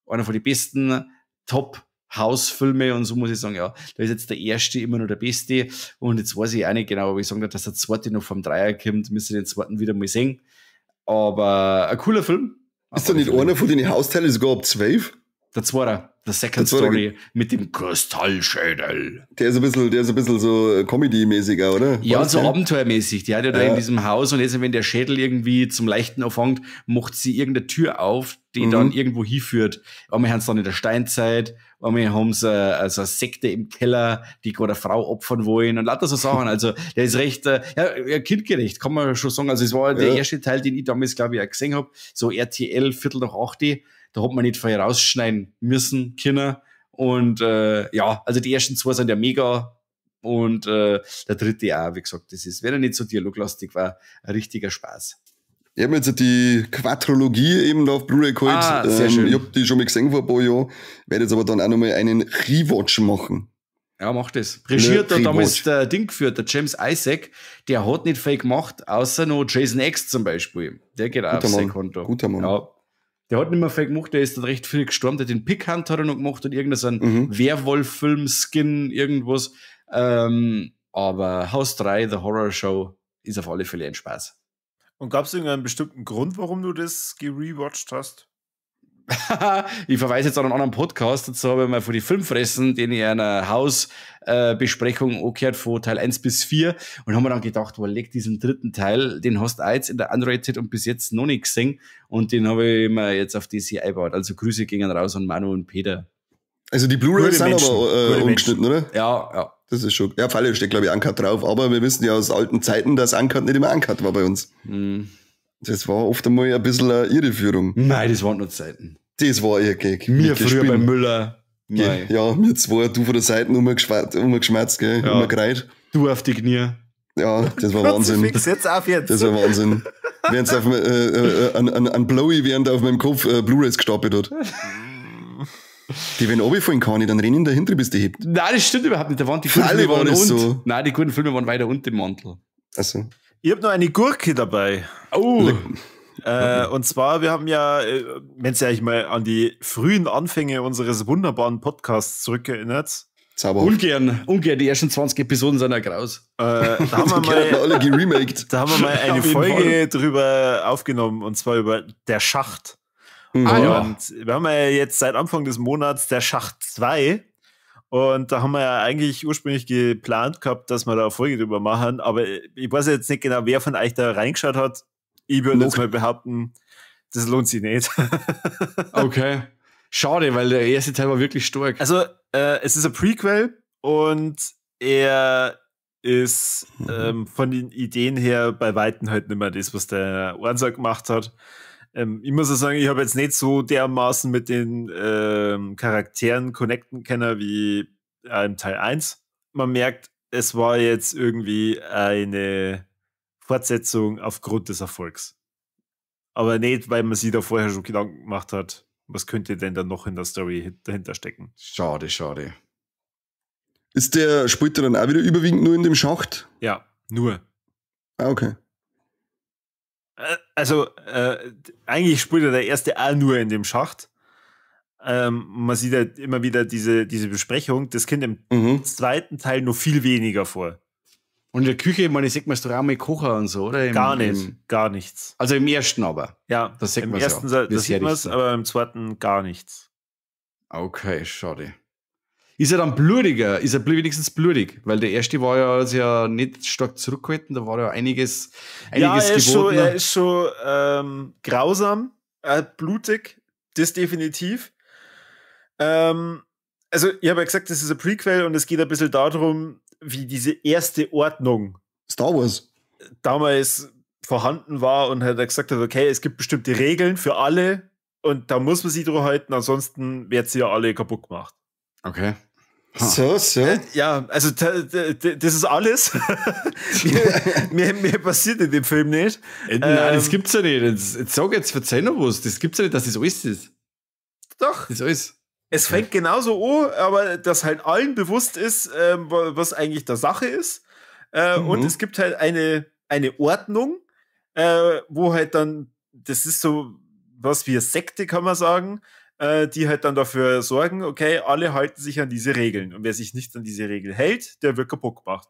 einer von den besten Top-House-Filme und so muss ich sagen, ja, da ist jetzt der erste immer noch der beste und jetzt weiß ich auch nicht genau, aber ich sage, dass der zweite noch vom Dreier kommt, müsste den zweiten wieder mal sehen. Aber ein cooler Film. Ist da nicht einer von den Hausteilen sogar ab 12? Der zweite, der Second Story mit dem Kristallschädel. Der ist ein bisschen so Comedy-mäßiger, oder? Ja, so abenteuermäßig. Die hat ja da in diesem Haus und jetzt, wenn der Schädel irgendwie zum Leichten anfängt, macht sie irgendeine Tür auf, die dann irgendwo hinführt. Einmal haben sie dann in der Steinzeit, einmal haben sie also eine Sekte im Keller, die gerade eine Frau opfern wollen und lauter so Sachen. Also der ist recht ja, kindgerecht, kann man schon sagen. Also es war der erste Teil, den ich damals, glaube ich, auch gesehen habe. So RTL, 8:15. Da hat man nicht vorher rausschneiden müssen, können. Und ja, also die ersten zwei sind ja mega. Und der dritte auch, wie gesagt, das ist, wenn er nicht so dialoglastig war, ein richtiger Spaß. Ich habe mir jetzt die Quadrologie eben da auf Blu-ray geholt. Ah, sehr schön. Ich habe die schon mal gesehen vor ein paar Jahren. Werde jetzt aber dann auch nochmal einen Rewatch machen. Ja, mach das. Regiert hat damals der Ding geführt, der James Isaac, der hat nicht viel gemacht, außer noch Jason X zum Beispiel. Der geht auch auf sein Konto. Guter Mann. Ja. Der hat nicht mehr viel gemacht, der ist dann recht früh gestorben, der hat den Pig Hunt hat er noch gemacht und irgendein so einen Werwolf-Film-Skin, irgendwas. Aber House 3, The Horror Show, ist auf alle Fälle ein Spaß. Und gab es irgendeinen bestimmten Grund, warum du das gerewatcht hast? Ich verweise jetzt an einen anderen Podcast, und zwar habe ich mal von die Filmfressen, den ich in einer Hausbesprechung angehört von Teil 1 bis 4 und haben wir dann gedacht, wo leg diesen dritten Teil, den hast du auch jetzt in der Unrated und bis jetzt noch nicht gesehen und den habe ich mir jetzt auf DC eingebaut. Also Grüße gingen raus an Manu und Peter. Also die Blu-rays sind aber umgeschnitten, oder? Ja, ja. Das ist schon, ja, Falle steht glaube ich Uncut drauf, aber wir wissen ja aus alten Zeiten, dass Uncut nicht immer Uncut war bei uns. Mhm. Das war oft einmal ein bisschen eine Irreführung. Nein, das waren nur Zeiten. Das war ihr Gag. Mir früher beim Müller. Nein. Ja, mir zwei, du von der Seite umgeschmerzt, gell, ja. Umgekreit. Du auf die Knie. Ja, das war Wahnsinn. Fix, jetzt auf jetzt. Das war Wahnsinn. Während auf, an Blowy, während auf meinem Kopf Blu-rays gestapelt hat. Die, wenn runterfallen kann, dann rennen dahinter, bis die hebt. Nein, das stimmt überhaupt nicht. Da waren die guten Filme waren unten. So. Nein, die guten Filme waren weiter unten im Mantel. Ach so. Ich habe noch eine Gurke dabei. Oh. Und zwar, wir haben ja, wenn ihr euch mal an die frühen Anfänge unseres wunderbaren Podcasts zurückerinnert. Zauberhaft. Ungern, die ersten 20 Episoden sind ja graus. Da haben wir mal, alle geremaked. Da haben wir mal eine Folge drüber aufgenommen, und zwar über Der Schacht. Mhm. Ah, ja. Und wir haben ja jetzt seit Anfang des Monats Der Schacht 2. Und da haben wir ja eigentlich ursprünglich geplant gehabt, dass wir da eine Folge drüber machen. Aber ich weiß jetzt nicht genau, wer von euch da reingeschaut hat. Ich würde jetzt mal behaupten, das lohnt sich nicht. Okay. Schade, weil der erste Teil war wirklich stark. Also, es ist ein Prequel und er ist von den Ideen her bei Weitem halt nicht mehr das, was der Einser gemacht hat. Ich muss auch sagen, ich habe jetzt nicht so dermaßen mit den Charakteren connecten können wie im Teil 1. Man merkt, es war jetzt irgendwie eine Fortsetzung aufgrund des Erfolgs. Aber nicht, weil man sich da vorher schon Gedanken gemacht hat, was könnte denn da noch in der Story dahinter stecken. Schade, schade. Ist der, spielt der dann auch wieder überwiegend nur in dem Schacht? Ja, nur. Ah, okay. Also, eigentlich spielt er der erste auch nur in dem Schacht. Man sieht halt immer wieder diese Besprechung. Das kommt im zweiten Teil noch viel weniger vor. Und in der Küche, ich meine, sieht man es doch auch mit Kocher und so, oder? Gar nicht, gar nichts. Also im ersten aber. Ja, das sieht im ersten ja, das sieht man es, aber im zweiten gar nichts. Okay, schade. Ist er dann blutiger? Ist er wenigstens blutig? Weil der erste war ja, also nicht stark zurückgehalten, da war ja einiges ja, er ist geboten. Er ist schon grausam, blutig, das definitiv. Also, ich habe ja gesagt, das ist ein Prequel und es geht ein bisschen darum, wie diese erste Ordnung Star Wars damals vorhanden war und halt gesagt hat, okay, es gibt bestimmte Regeln für alle und da muss man sich dran halten, ansonsten wird sie ja alle kaputt gemacht. Okay. So. Ja, also das ist alles. Mir passiert in dem Film nicht. Nein, das gibt's ja nicht. Jetzt sag jetzt, verzeih noch was. Das gibt's ja nicht, dass das alles ist. Doch. Das ist alles. Es fängt genauso an, aber dass halt allen bewusst ist, was eigentlich der Sache ist. Und es gibt halt eine Ordnung, wo halt dann, das ist so was wie eine Sekte, kann man sagen, die halt dann dafür sorgen, okay, alle halten sich an diese Regeln. Und wer sich nicht an diese Regel hält, der wird kaputt gemacht.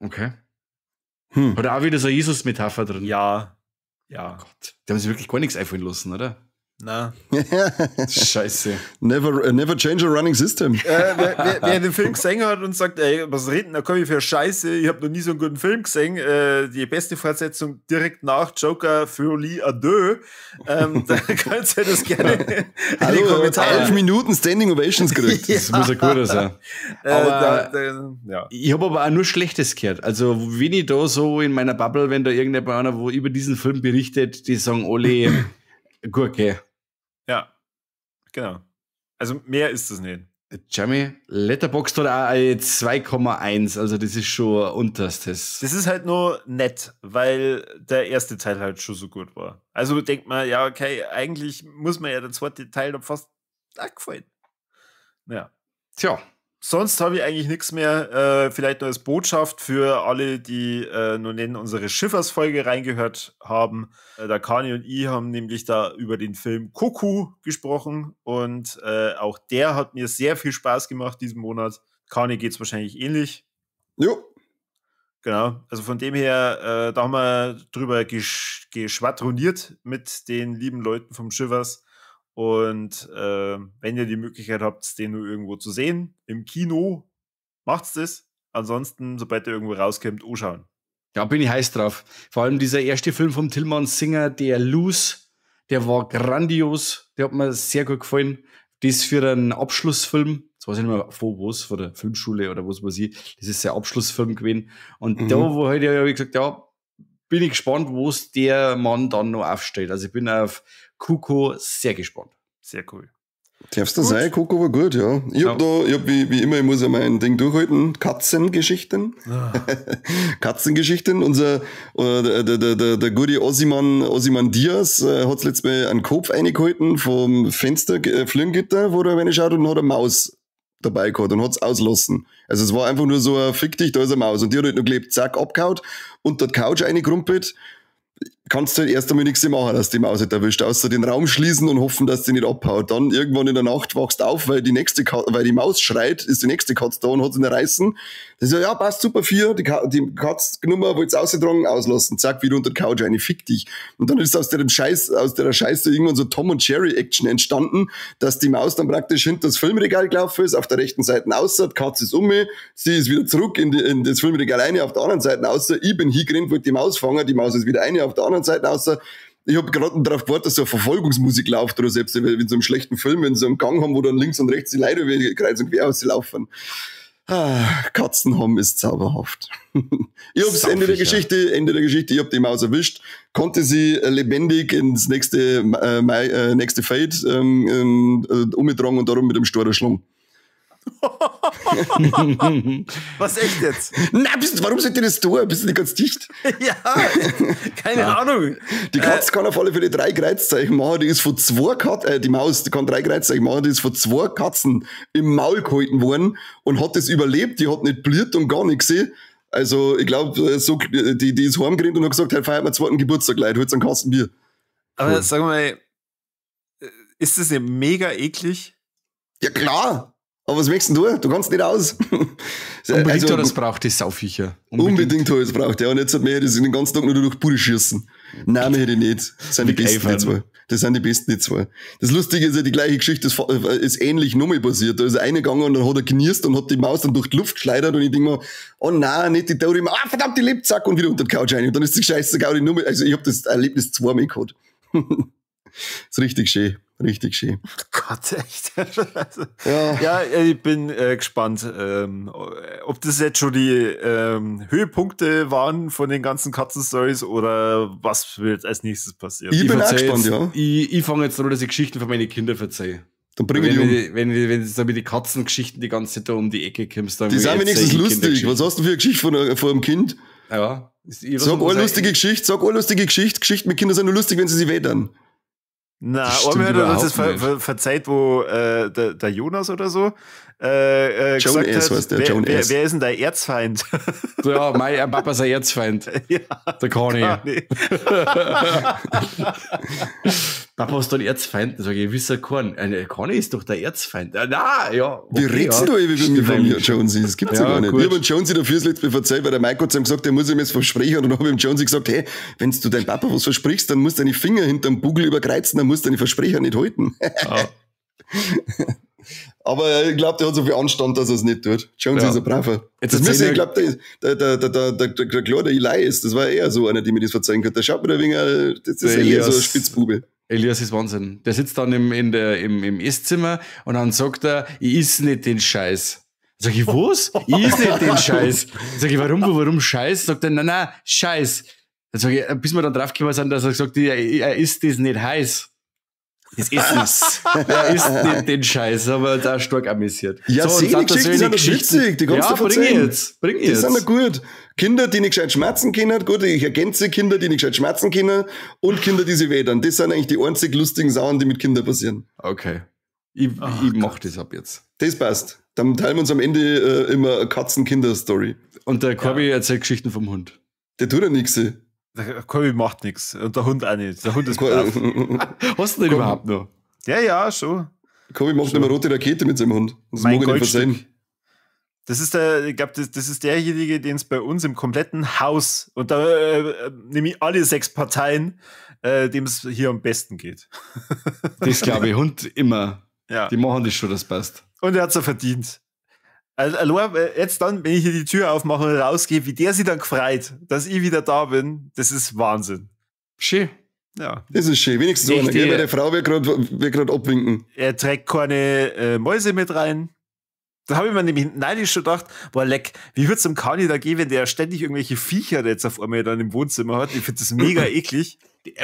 Okay. Hat auch wieder so eine Jesus-Metapher drin. Ja. Ja. Oh Gott. Da haben sie wirklich gar nichts einfallen lassen, oder? Na. Scheiße. Never change a running system. Wer den Film gesehen hat und sagt, ey, was reden, da komme ich für Scheiße, ich habe noch nie so einen guten Film gesehen, die beste Fortsetzung direkt nach Joker Folie à deux, da kannst du das gerne in Hallo, die Kommentare. 11 Minuten Standing Ovations gekriegt. Das muss ja gut sein. Aber ja. Ich habe aber auch nur Schlechtes gehört. Also, wenn ich da so in meiner Bubble, wenn da irgendjemand einer, wo über diesen Film berichtet, die sagen alle, gut, okay. Ja, genau. Also mehr ist es nicht. Jamie, Letterboxd hat auch eine 2,1, also das ist schon unterstes. Das ist halt nur nett, weil der erste Teil halt schon so gut war. Also denkt man, ja, okay, eigentlich muss man ja der zweite Teil noch fast gefallen. Ja. Tja. Sonst habe ich eigentlich nichts mehr. Vielleicht noch als Botschaft für alle, die noch in unsere Schiffers-Folge reingehört haben. Der Kani und ich haben nämlich da über den Film Coco gesprochen und auch der hat mir sehr viel Spaß gemacht diesen Monat. Kani geht es wahrscheinlich ähnlich. Jo. Genau, also von dem her, da haben wir drüber geschwadroniert mit den lieben Leuten vom Schiffers. Und wenn ihr die Möglichkeit habt, den nur irgendwo zu sehen, im Kino, macht's das. Ansonsten, sobald ihr irgendwo rauskommt, anschauen. Ja, bin ich heiß drauf. Vor allem dieser erste Film vom Tilman Singer, der Loose, der war grandios. Der hat mir sehr gut gefallen. Das für einen Abschlussfilm, das weiß ich nicht mehr, von was, von der Filmschule oder was weiß ich, das ist sein Abschlussfilm gewesen. Und da, wo halt, ja, ich gesagt, ja, bin ich gespannt, wo es der Mann dann noch aufstellt. Also ich bin auf Coco sehr gespannt. Sehr cool. Darfst du sein, Coco war gut, ja. Ich hab wie immer, ich muss ja mein Ding durchhalten. Katzengeschichten. Ah. Katzengeschichten. Unser, der gute Ozymann Diaz, hat's letztes Mal einen Kopf reingehalten vom Fenster, Flügengitter, wo er wenn ich schaut, und hat eine Maus dabei gehabt und hat's auslassen. Also es war einfach nur so ein Fick dich, da ist eine Maus. Und die hat halt noch gelebt, zack, abgehauen und dort Couch reingekrumpelt. Kannst du halt erst einmal nichts machen, dass die Maus nicht erwischt, außer den Raum schließen und hoffen, dass die nicht abhaut. Dann irgendwann in der Nacht wachst du auf, weil die Maus schreit, ist die nächste Katze da und hat sie in der Reißen. Das ist ja, passt super, 4, die Katze genommen, wollt's ausgetragen, auslassen, zack, wieder unter die Couch rein, fick dich. Und dann ist aus der Scheiße irgendwann so Tom und Jerry Action entstanden, dass die Maus dann praktisch hinter das Filmregal gelaufen ist, auf der rechten Seite außer, die Katze ist um mich, sie ist wieder zurück in das Filmregal rein, auf der anderen Seite außer, ich bin hingerannt, wollte die Maus fangen, die Maus ist wieder rein, auf der anderen Seite außer. Ich habe gerade darauf gewartet, dass so eine Verfolgungsmusik läuft oder selbst wie in so einem schlechten Film, wenn sie einen Gang haben, wo dann links und rechts die Leute kreuz und quer auslaufen. Ah, Katzen haben ist zauberhaft. Ich hab's Ende der Geschichte, ich hab die Maus erwischt, konnte sie lebendig ins nächste, nächste Feld umgetragen und darum mit dem Stor erschlagen. Was, echt jetzt? Nein, warum sollte ich das tun? Bist du nicht ganz dicht? Ja, keine Ahnung. Die Katze kann auf alle Fälle 3 Kreuzzeichen machen, die ist von 2 Katzen, die Maus, die kann 3 Kreuzzeichen machen, die ist von 2 Katzen im Maul gehalten worden und hat das überlebt, die hat nicht bliert und gar nichts gesehen. Also, ich glaube, so, die ist heimgerannt und hat gesagt, hey, feiert meinen 2. Geburtstag, Leute, holt einen Kasten Bier. Aber sag mal, ist das nicht mega eklig? Ja, klar! Aber was möchtest du? Du kannst nicht aus. Unbedingt also, hat das braucht, die Sauviecher. Unbedingt hat es braucht, ja. Und jetzt hat mir das den ganzen Tag nur durch die Bude schießen. Nein, mir hätte ich nicht. Das sind die besten, die zwei. Das sind die besten, die zwei. Das Lustige ist ja, die gleiche Geschichte ist ähnlich nochmal passiert. Da ist einer gegangen und dann hat er genierst und hat die Maus dann durch die Luft geschleudert und ich denk mir, oh nein, nicht die Tauri, ah verdammt, die lebt, zack, und wieder unter die Couch rein. Und dann ist die Scheiße Gaudi nur mehr, also ich hab das Erlebnis zweimal gehabt. Ist richtig schön. Richtig schön. Gott, echt. Also, ja, ich bin gespannt, ob das jetzt schon die Höhepunkte waren von den ganzen Katzenstories oder was wird als nächstes passieren. Ich bin auch gespannt, ja. Ich fange jetzt an, dass ich Geschichten von meinen Kindern verzeihe. Dann bringe ich die um. Wenn du da mit den Katzengeschichten die ganze Zeit da um die Ecke kommst, dann die sind wenigstens lustig. Was hast du für eine Geschichte von einem Kind? Ja. Sag eine lustige Geschichte, sag eine lustige Geschichte. Geschichten mit Kindern sind nur lustig, wenn sie sich wettern. Na, einmal hat er uns das verzeiht, wo der Jonas oder so gesagt S, hat, der John S. Wer ist denn dein Erzfeind? Ja, mein Papa ist ein Erzfeind. Ja, der Conny. Papa ist doch ein Erzfeind. Da sag ich, wisst ihr keinen. Conny ist doch der Erzfeind. Na, ja. Okay, wie redest du ewig mit mir von mir, Jonesy? Das gibt's ja gar nicht. Gut. Ich hab dem Jonesy dafür das letzte Mal verzeiht, weil der Mike hat zu ihm gesagt, der muss ihm jetzt versprechen. Und dann habe ich dem Jonesy gesagt, hey, wenn du deinem Papa was versprichst, dann musst du deine Finger hinterm Bugel überkreuzen, dann musst du deine Versprecher nicht halten. Ja. Aber ich glaube, der hat so viel Anstand, dass er es nicht tut. Jonesy ist ein Braver. Jetzt das müssen, ich glaube, der Eli ist, das war eher so einer, die mir das verzeihen kann. Der schaut mir ein wenig, das ist eher so ein Spitzbube. Elias ist Wahnsinn. Der sitzt dann im Esszimmer und dann sagt er, ich iss nicht den Scheiß. Sag ich, was? Ich iss nicht den Scheiß. Sag ich, warum Scheiß? Sagt er, nein, Scheiß. Dann sag ich, bis wir dann draufgekommen sind, dass er gesagt hat, er isst das nicht heiß. Das Essen. Er isst nicht den Scheiß, aber da stark amüsiert. Ja, so, die Geschichten sind doch witzig, die kannst du verzeihen. Bring jetzt. Die sind doch gut. Kinder, die nicht gescheit schmerzen können, gut, ich ergänze Kinder, die nicht gescheit schmerzen können und Kinder, die sich wehtern. Das sind eigentlich die einzig lustigen Sachen, die mit Kindern passieren. Okay. Ich mach das ab jetzt. Das passt. Dann teilen wir uns am Ende immer Katzen-Kinder-Story. Und der Corby erzählt Geschichten vom Hund. Der tut ja nichts. Der Corby macht nichts und der Hund auch nicht. Der Hund ist brav. Hast du den überhaupt noch? Ja, schon. Corby macht immer rote Rakete mit seinem Hund. Das mag ich nicht verzeihen. Das ist der, ich glaube, das ist derjenige, den es bei uns im kompletten Haus, und da nehme ich alle 6 Parteien, dem es hier am besten geht. Das glaube ich, Hund immer. Ja. Die machen das schon, das passt. Und er hat es ja verdient. Also, jetzt dann, wenn ich hier die Tür aufmache und rausgehe, wie der sich dann gefreut, dass ich wieder da bin, das ist Wahnsinn. Schön. Ja. Das ist schön. Wenigstens so einer, gell? Weil der Frau wird gerade abwinken. Er trägt keine Mäuse mit rein. Da habe ich mir nämlich neidisch schon gedacht, boah, leck, wie wird's dem Kani da gehen, wenn der ständig irgendwelche Viecher jetzt auf einmal dann im Wohnzimmer hat? Ich finde das mega eklig.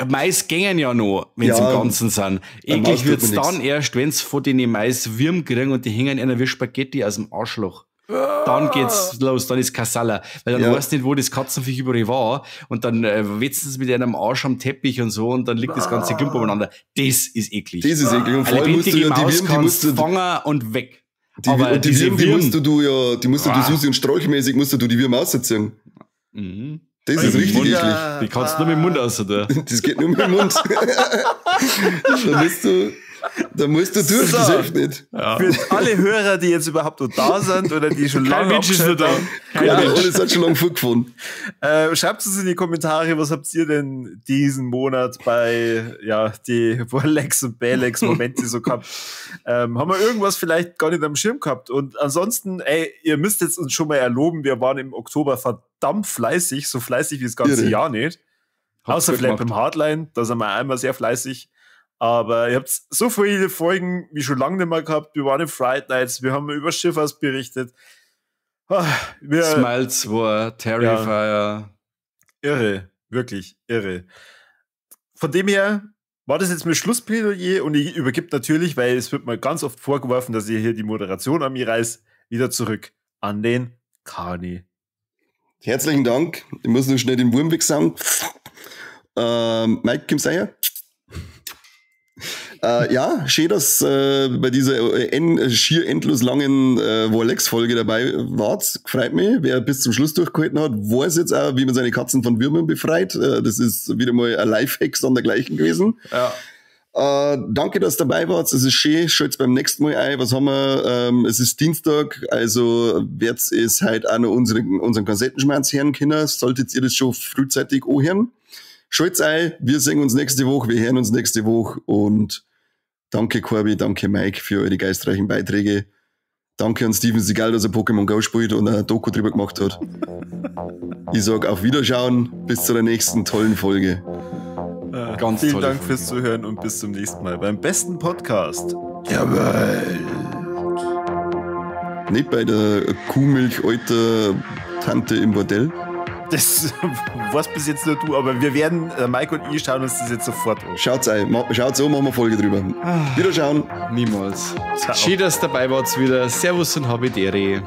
Mais gängen ja noch, wenn sie im Ganzen sind. Eklig wird's dann erst, wenn's von den Mais Würm kriegen und die hängen einer wie Spaghetti aus dem Arschloch. Dann geht's los, dann ist Kassala. Weil dann weißt du nicht, wo das Katzenviech überall war. Und dann wetzen sie mit einem Arsch am Teppich und so und dann liegt das ganze Klump umeinander. Das ist eklig. Das ist eklig. Und vor allem musst du ja die Würm, die musst du fangen und weg. Die, aber und die Würm, die musst du ja, die musst du Susi und Strolchmäßig musst du die Würmer ausziehen. Mhm. Das ist richtig eklig. Die kannst du nur mit dem Mund aus, oder? Das geht nur mit dem Mund. Da musst du durch, so. Das hilft nicht. Ja. Für alle Hörer, die jetzt überhaupt noch da sind oder die schon lange abgeschaltet haben. Kein Mensch. Alle sind schon lange vorgefahren. Schreibt uns in die Kommentare, was habt ihr denn diesen Monat bei die Warlex und Balex Momente so gehabt? Haben wir irgendwas vielleicht gar nicht am Schirm gehabt? Und ansonsten, ey, ihr müsst jetzt uns schon mal erloben, wir waren im Oktober verdammt fleißig, so fleißig wie das ganze Jahr nicht. Außer vielleicht beim Hardline, da sind wir einmal sehr fleißig. Aber ihr habt so viele Folgen wie schon lange nicht mehr gehabt. Wir waren in Fright Nights, wir haben über Shivers berichtet. Smiles war Terrifier. Ja, irre, wirklich irre. Von dem her war das jetzt mein Schlussplädoyer und ich übergebe natürlich, weil es wird mir ganz oft vorgeworfen, dass ich hier die Moderation an mich reiß, wieder zurück an den Kani. Herzlichen Dank. Ich muss nur schnell den Wurm wegsaugen. Mike, kommst du her? Ja, schön, dass bei dieser schier endlos langen Warlex-Folge dabei wart. Freut mich. Wer bis zum Schluss durchgehalten hat, weiß jetzt auch, wie man seine Katzen von Würmern befreit. Das ist wieder mal ein Lifehack sondergleichen gewesen. Ja. Danke, dass ihr dabei wart. Es ist schön. Schalt's beim nächsten Mal ein. Was haben wir? Es ist Dienstag, also werdet es halt auch noch unseren Kassettenschmerz hören können. Solltet ihr das schon frühzeitig anhören. Schalt's ein. Wir sehen uns nächste Woche. Wir hören uns nächste Woche. Und danke, Corby, danke, Mike, für eure geistreichen Beiträge. Danke an Steven Seagal, dass er Pokémon Go spielt und eine Doku drüber gemacht hat. Ich sag auf Wiederschauen. Bis zu der nächsten tollen Folge. Ganz vielen Dank fürs Zuhören und bis zum nächsten Mal beim besten Podcast der Welt. Nicht bei der Kuhmilch alter Tante im Bordell. Das war's bis jetzt nur du, aber wir werden, Mike und ich schauen uns das jetzt sofort an. Schaut's ein, schaut's an, machen wir Folge drüber. Wiederschauen. Niemals. Ciao. Schön, dass ihr dabei wart wieder. Servus und Habidere.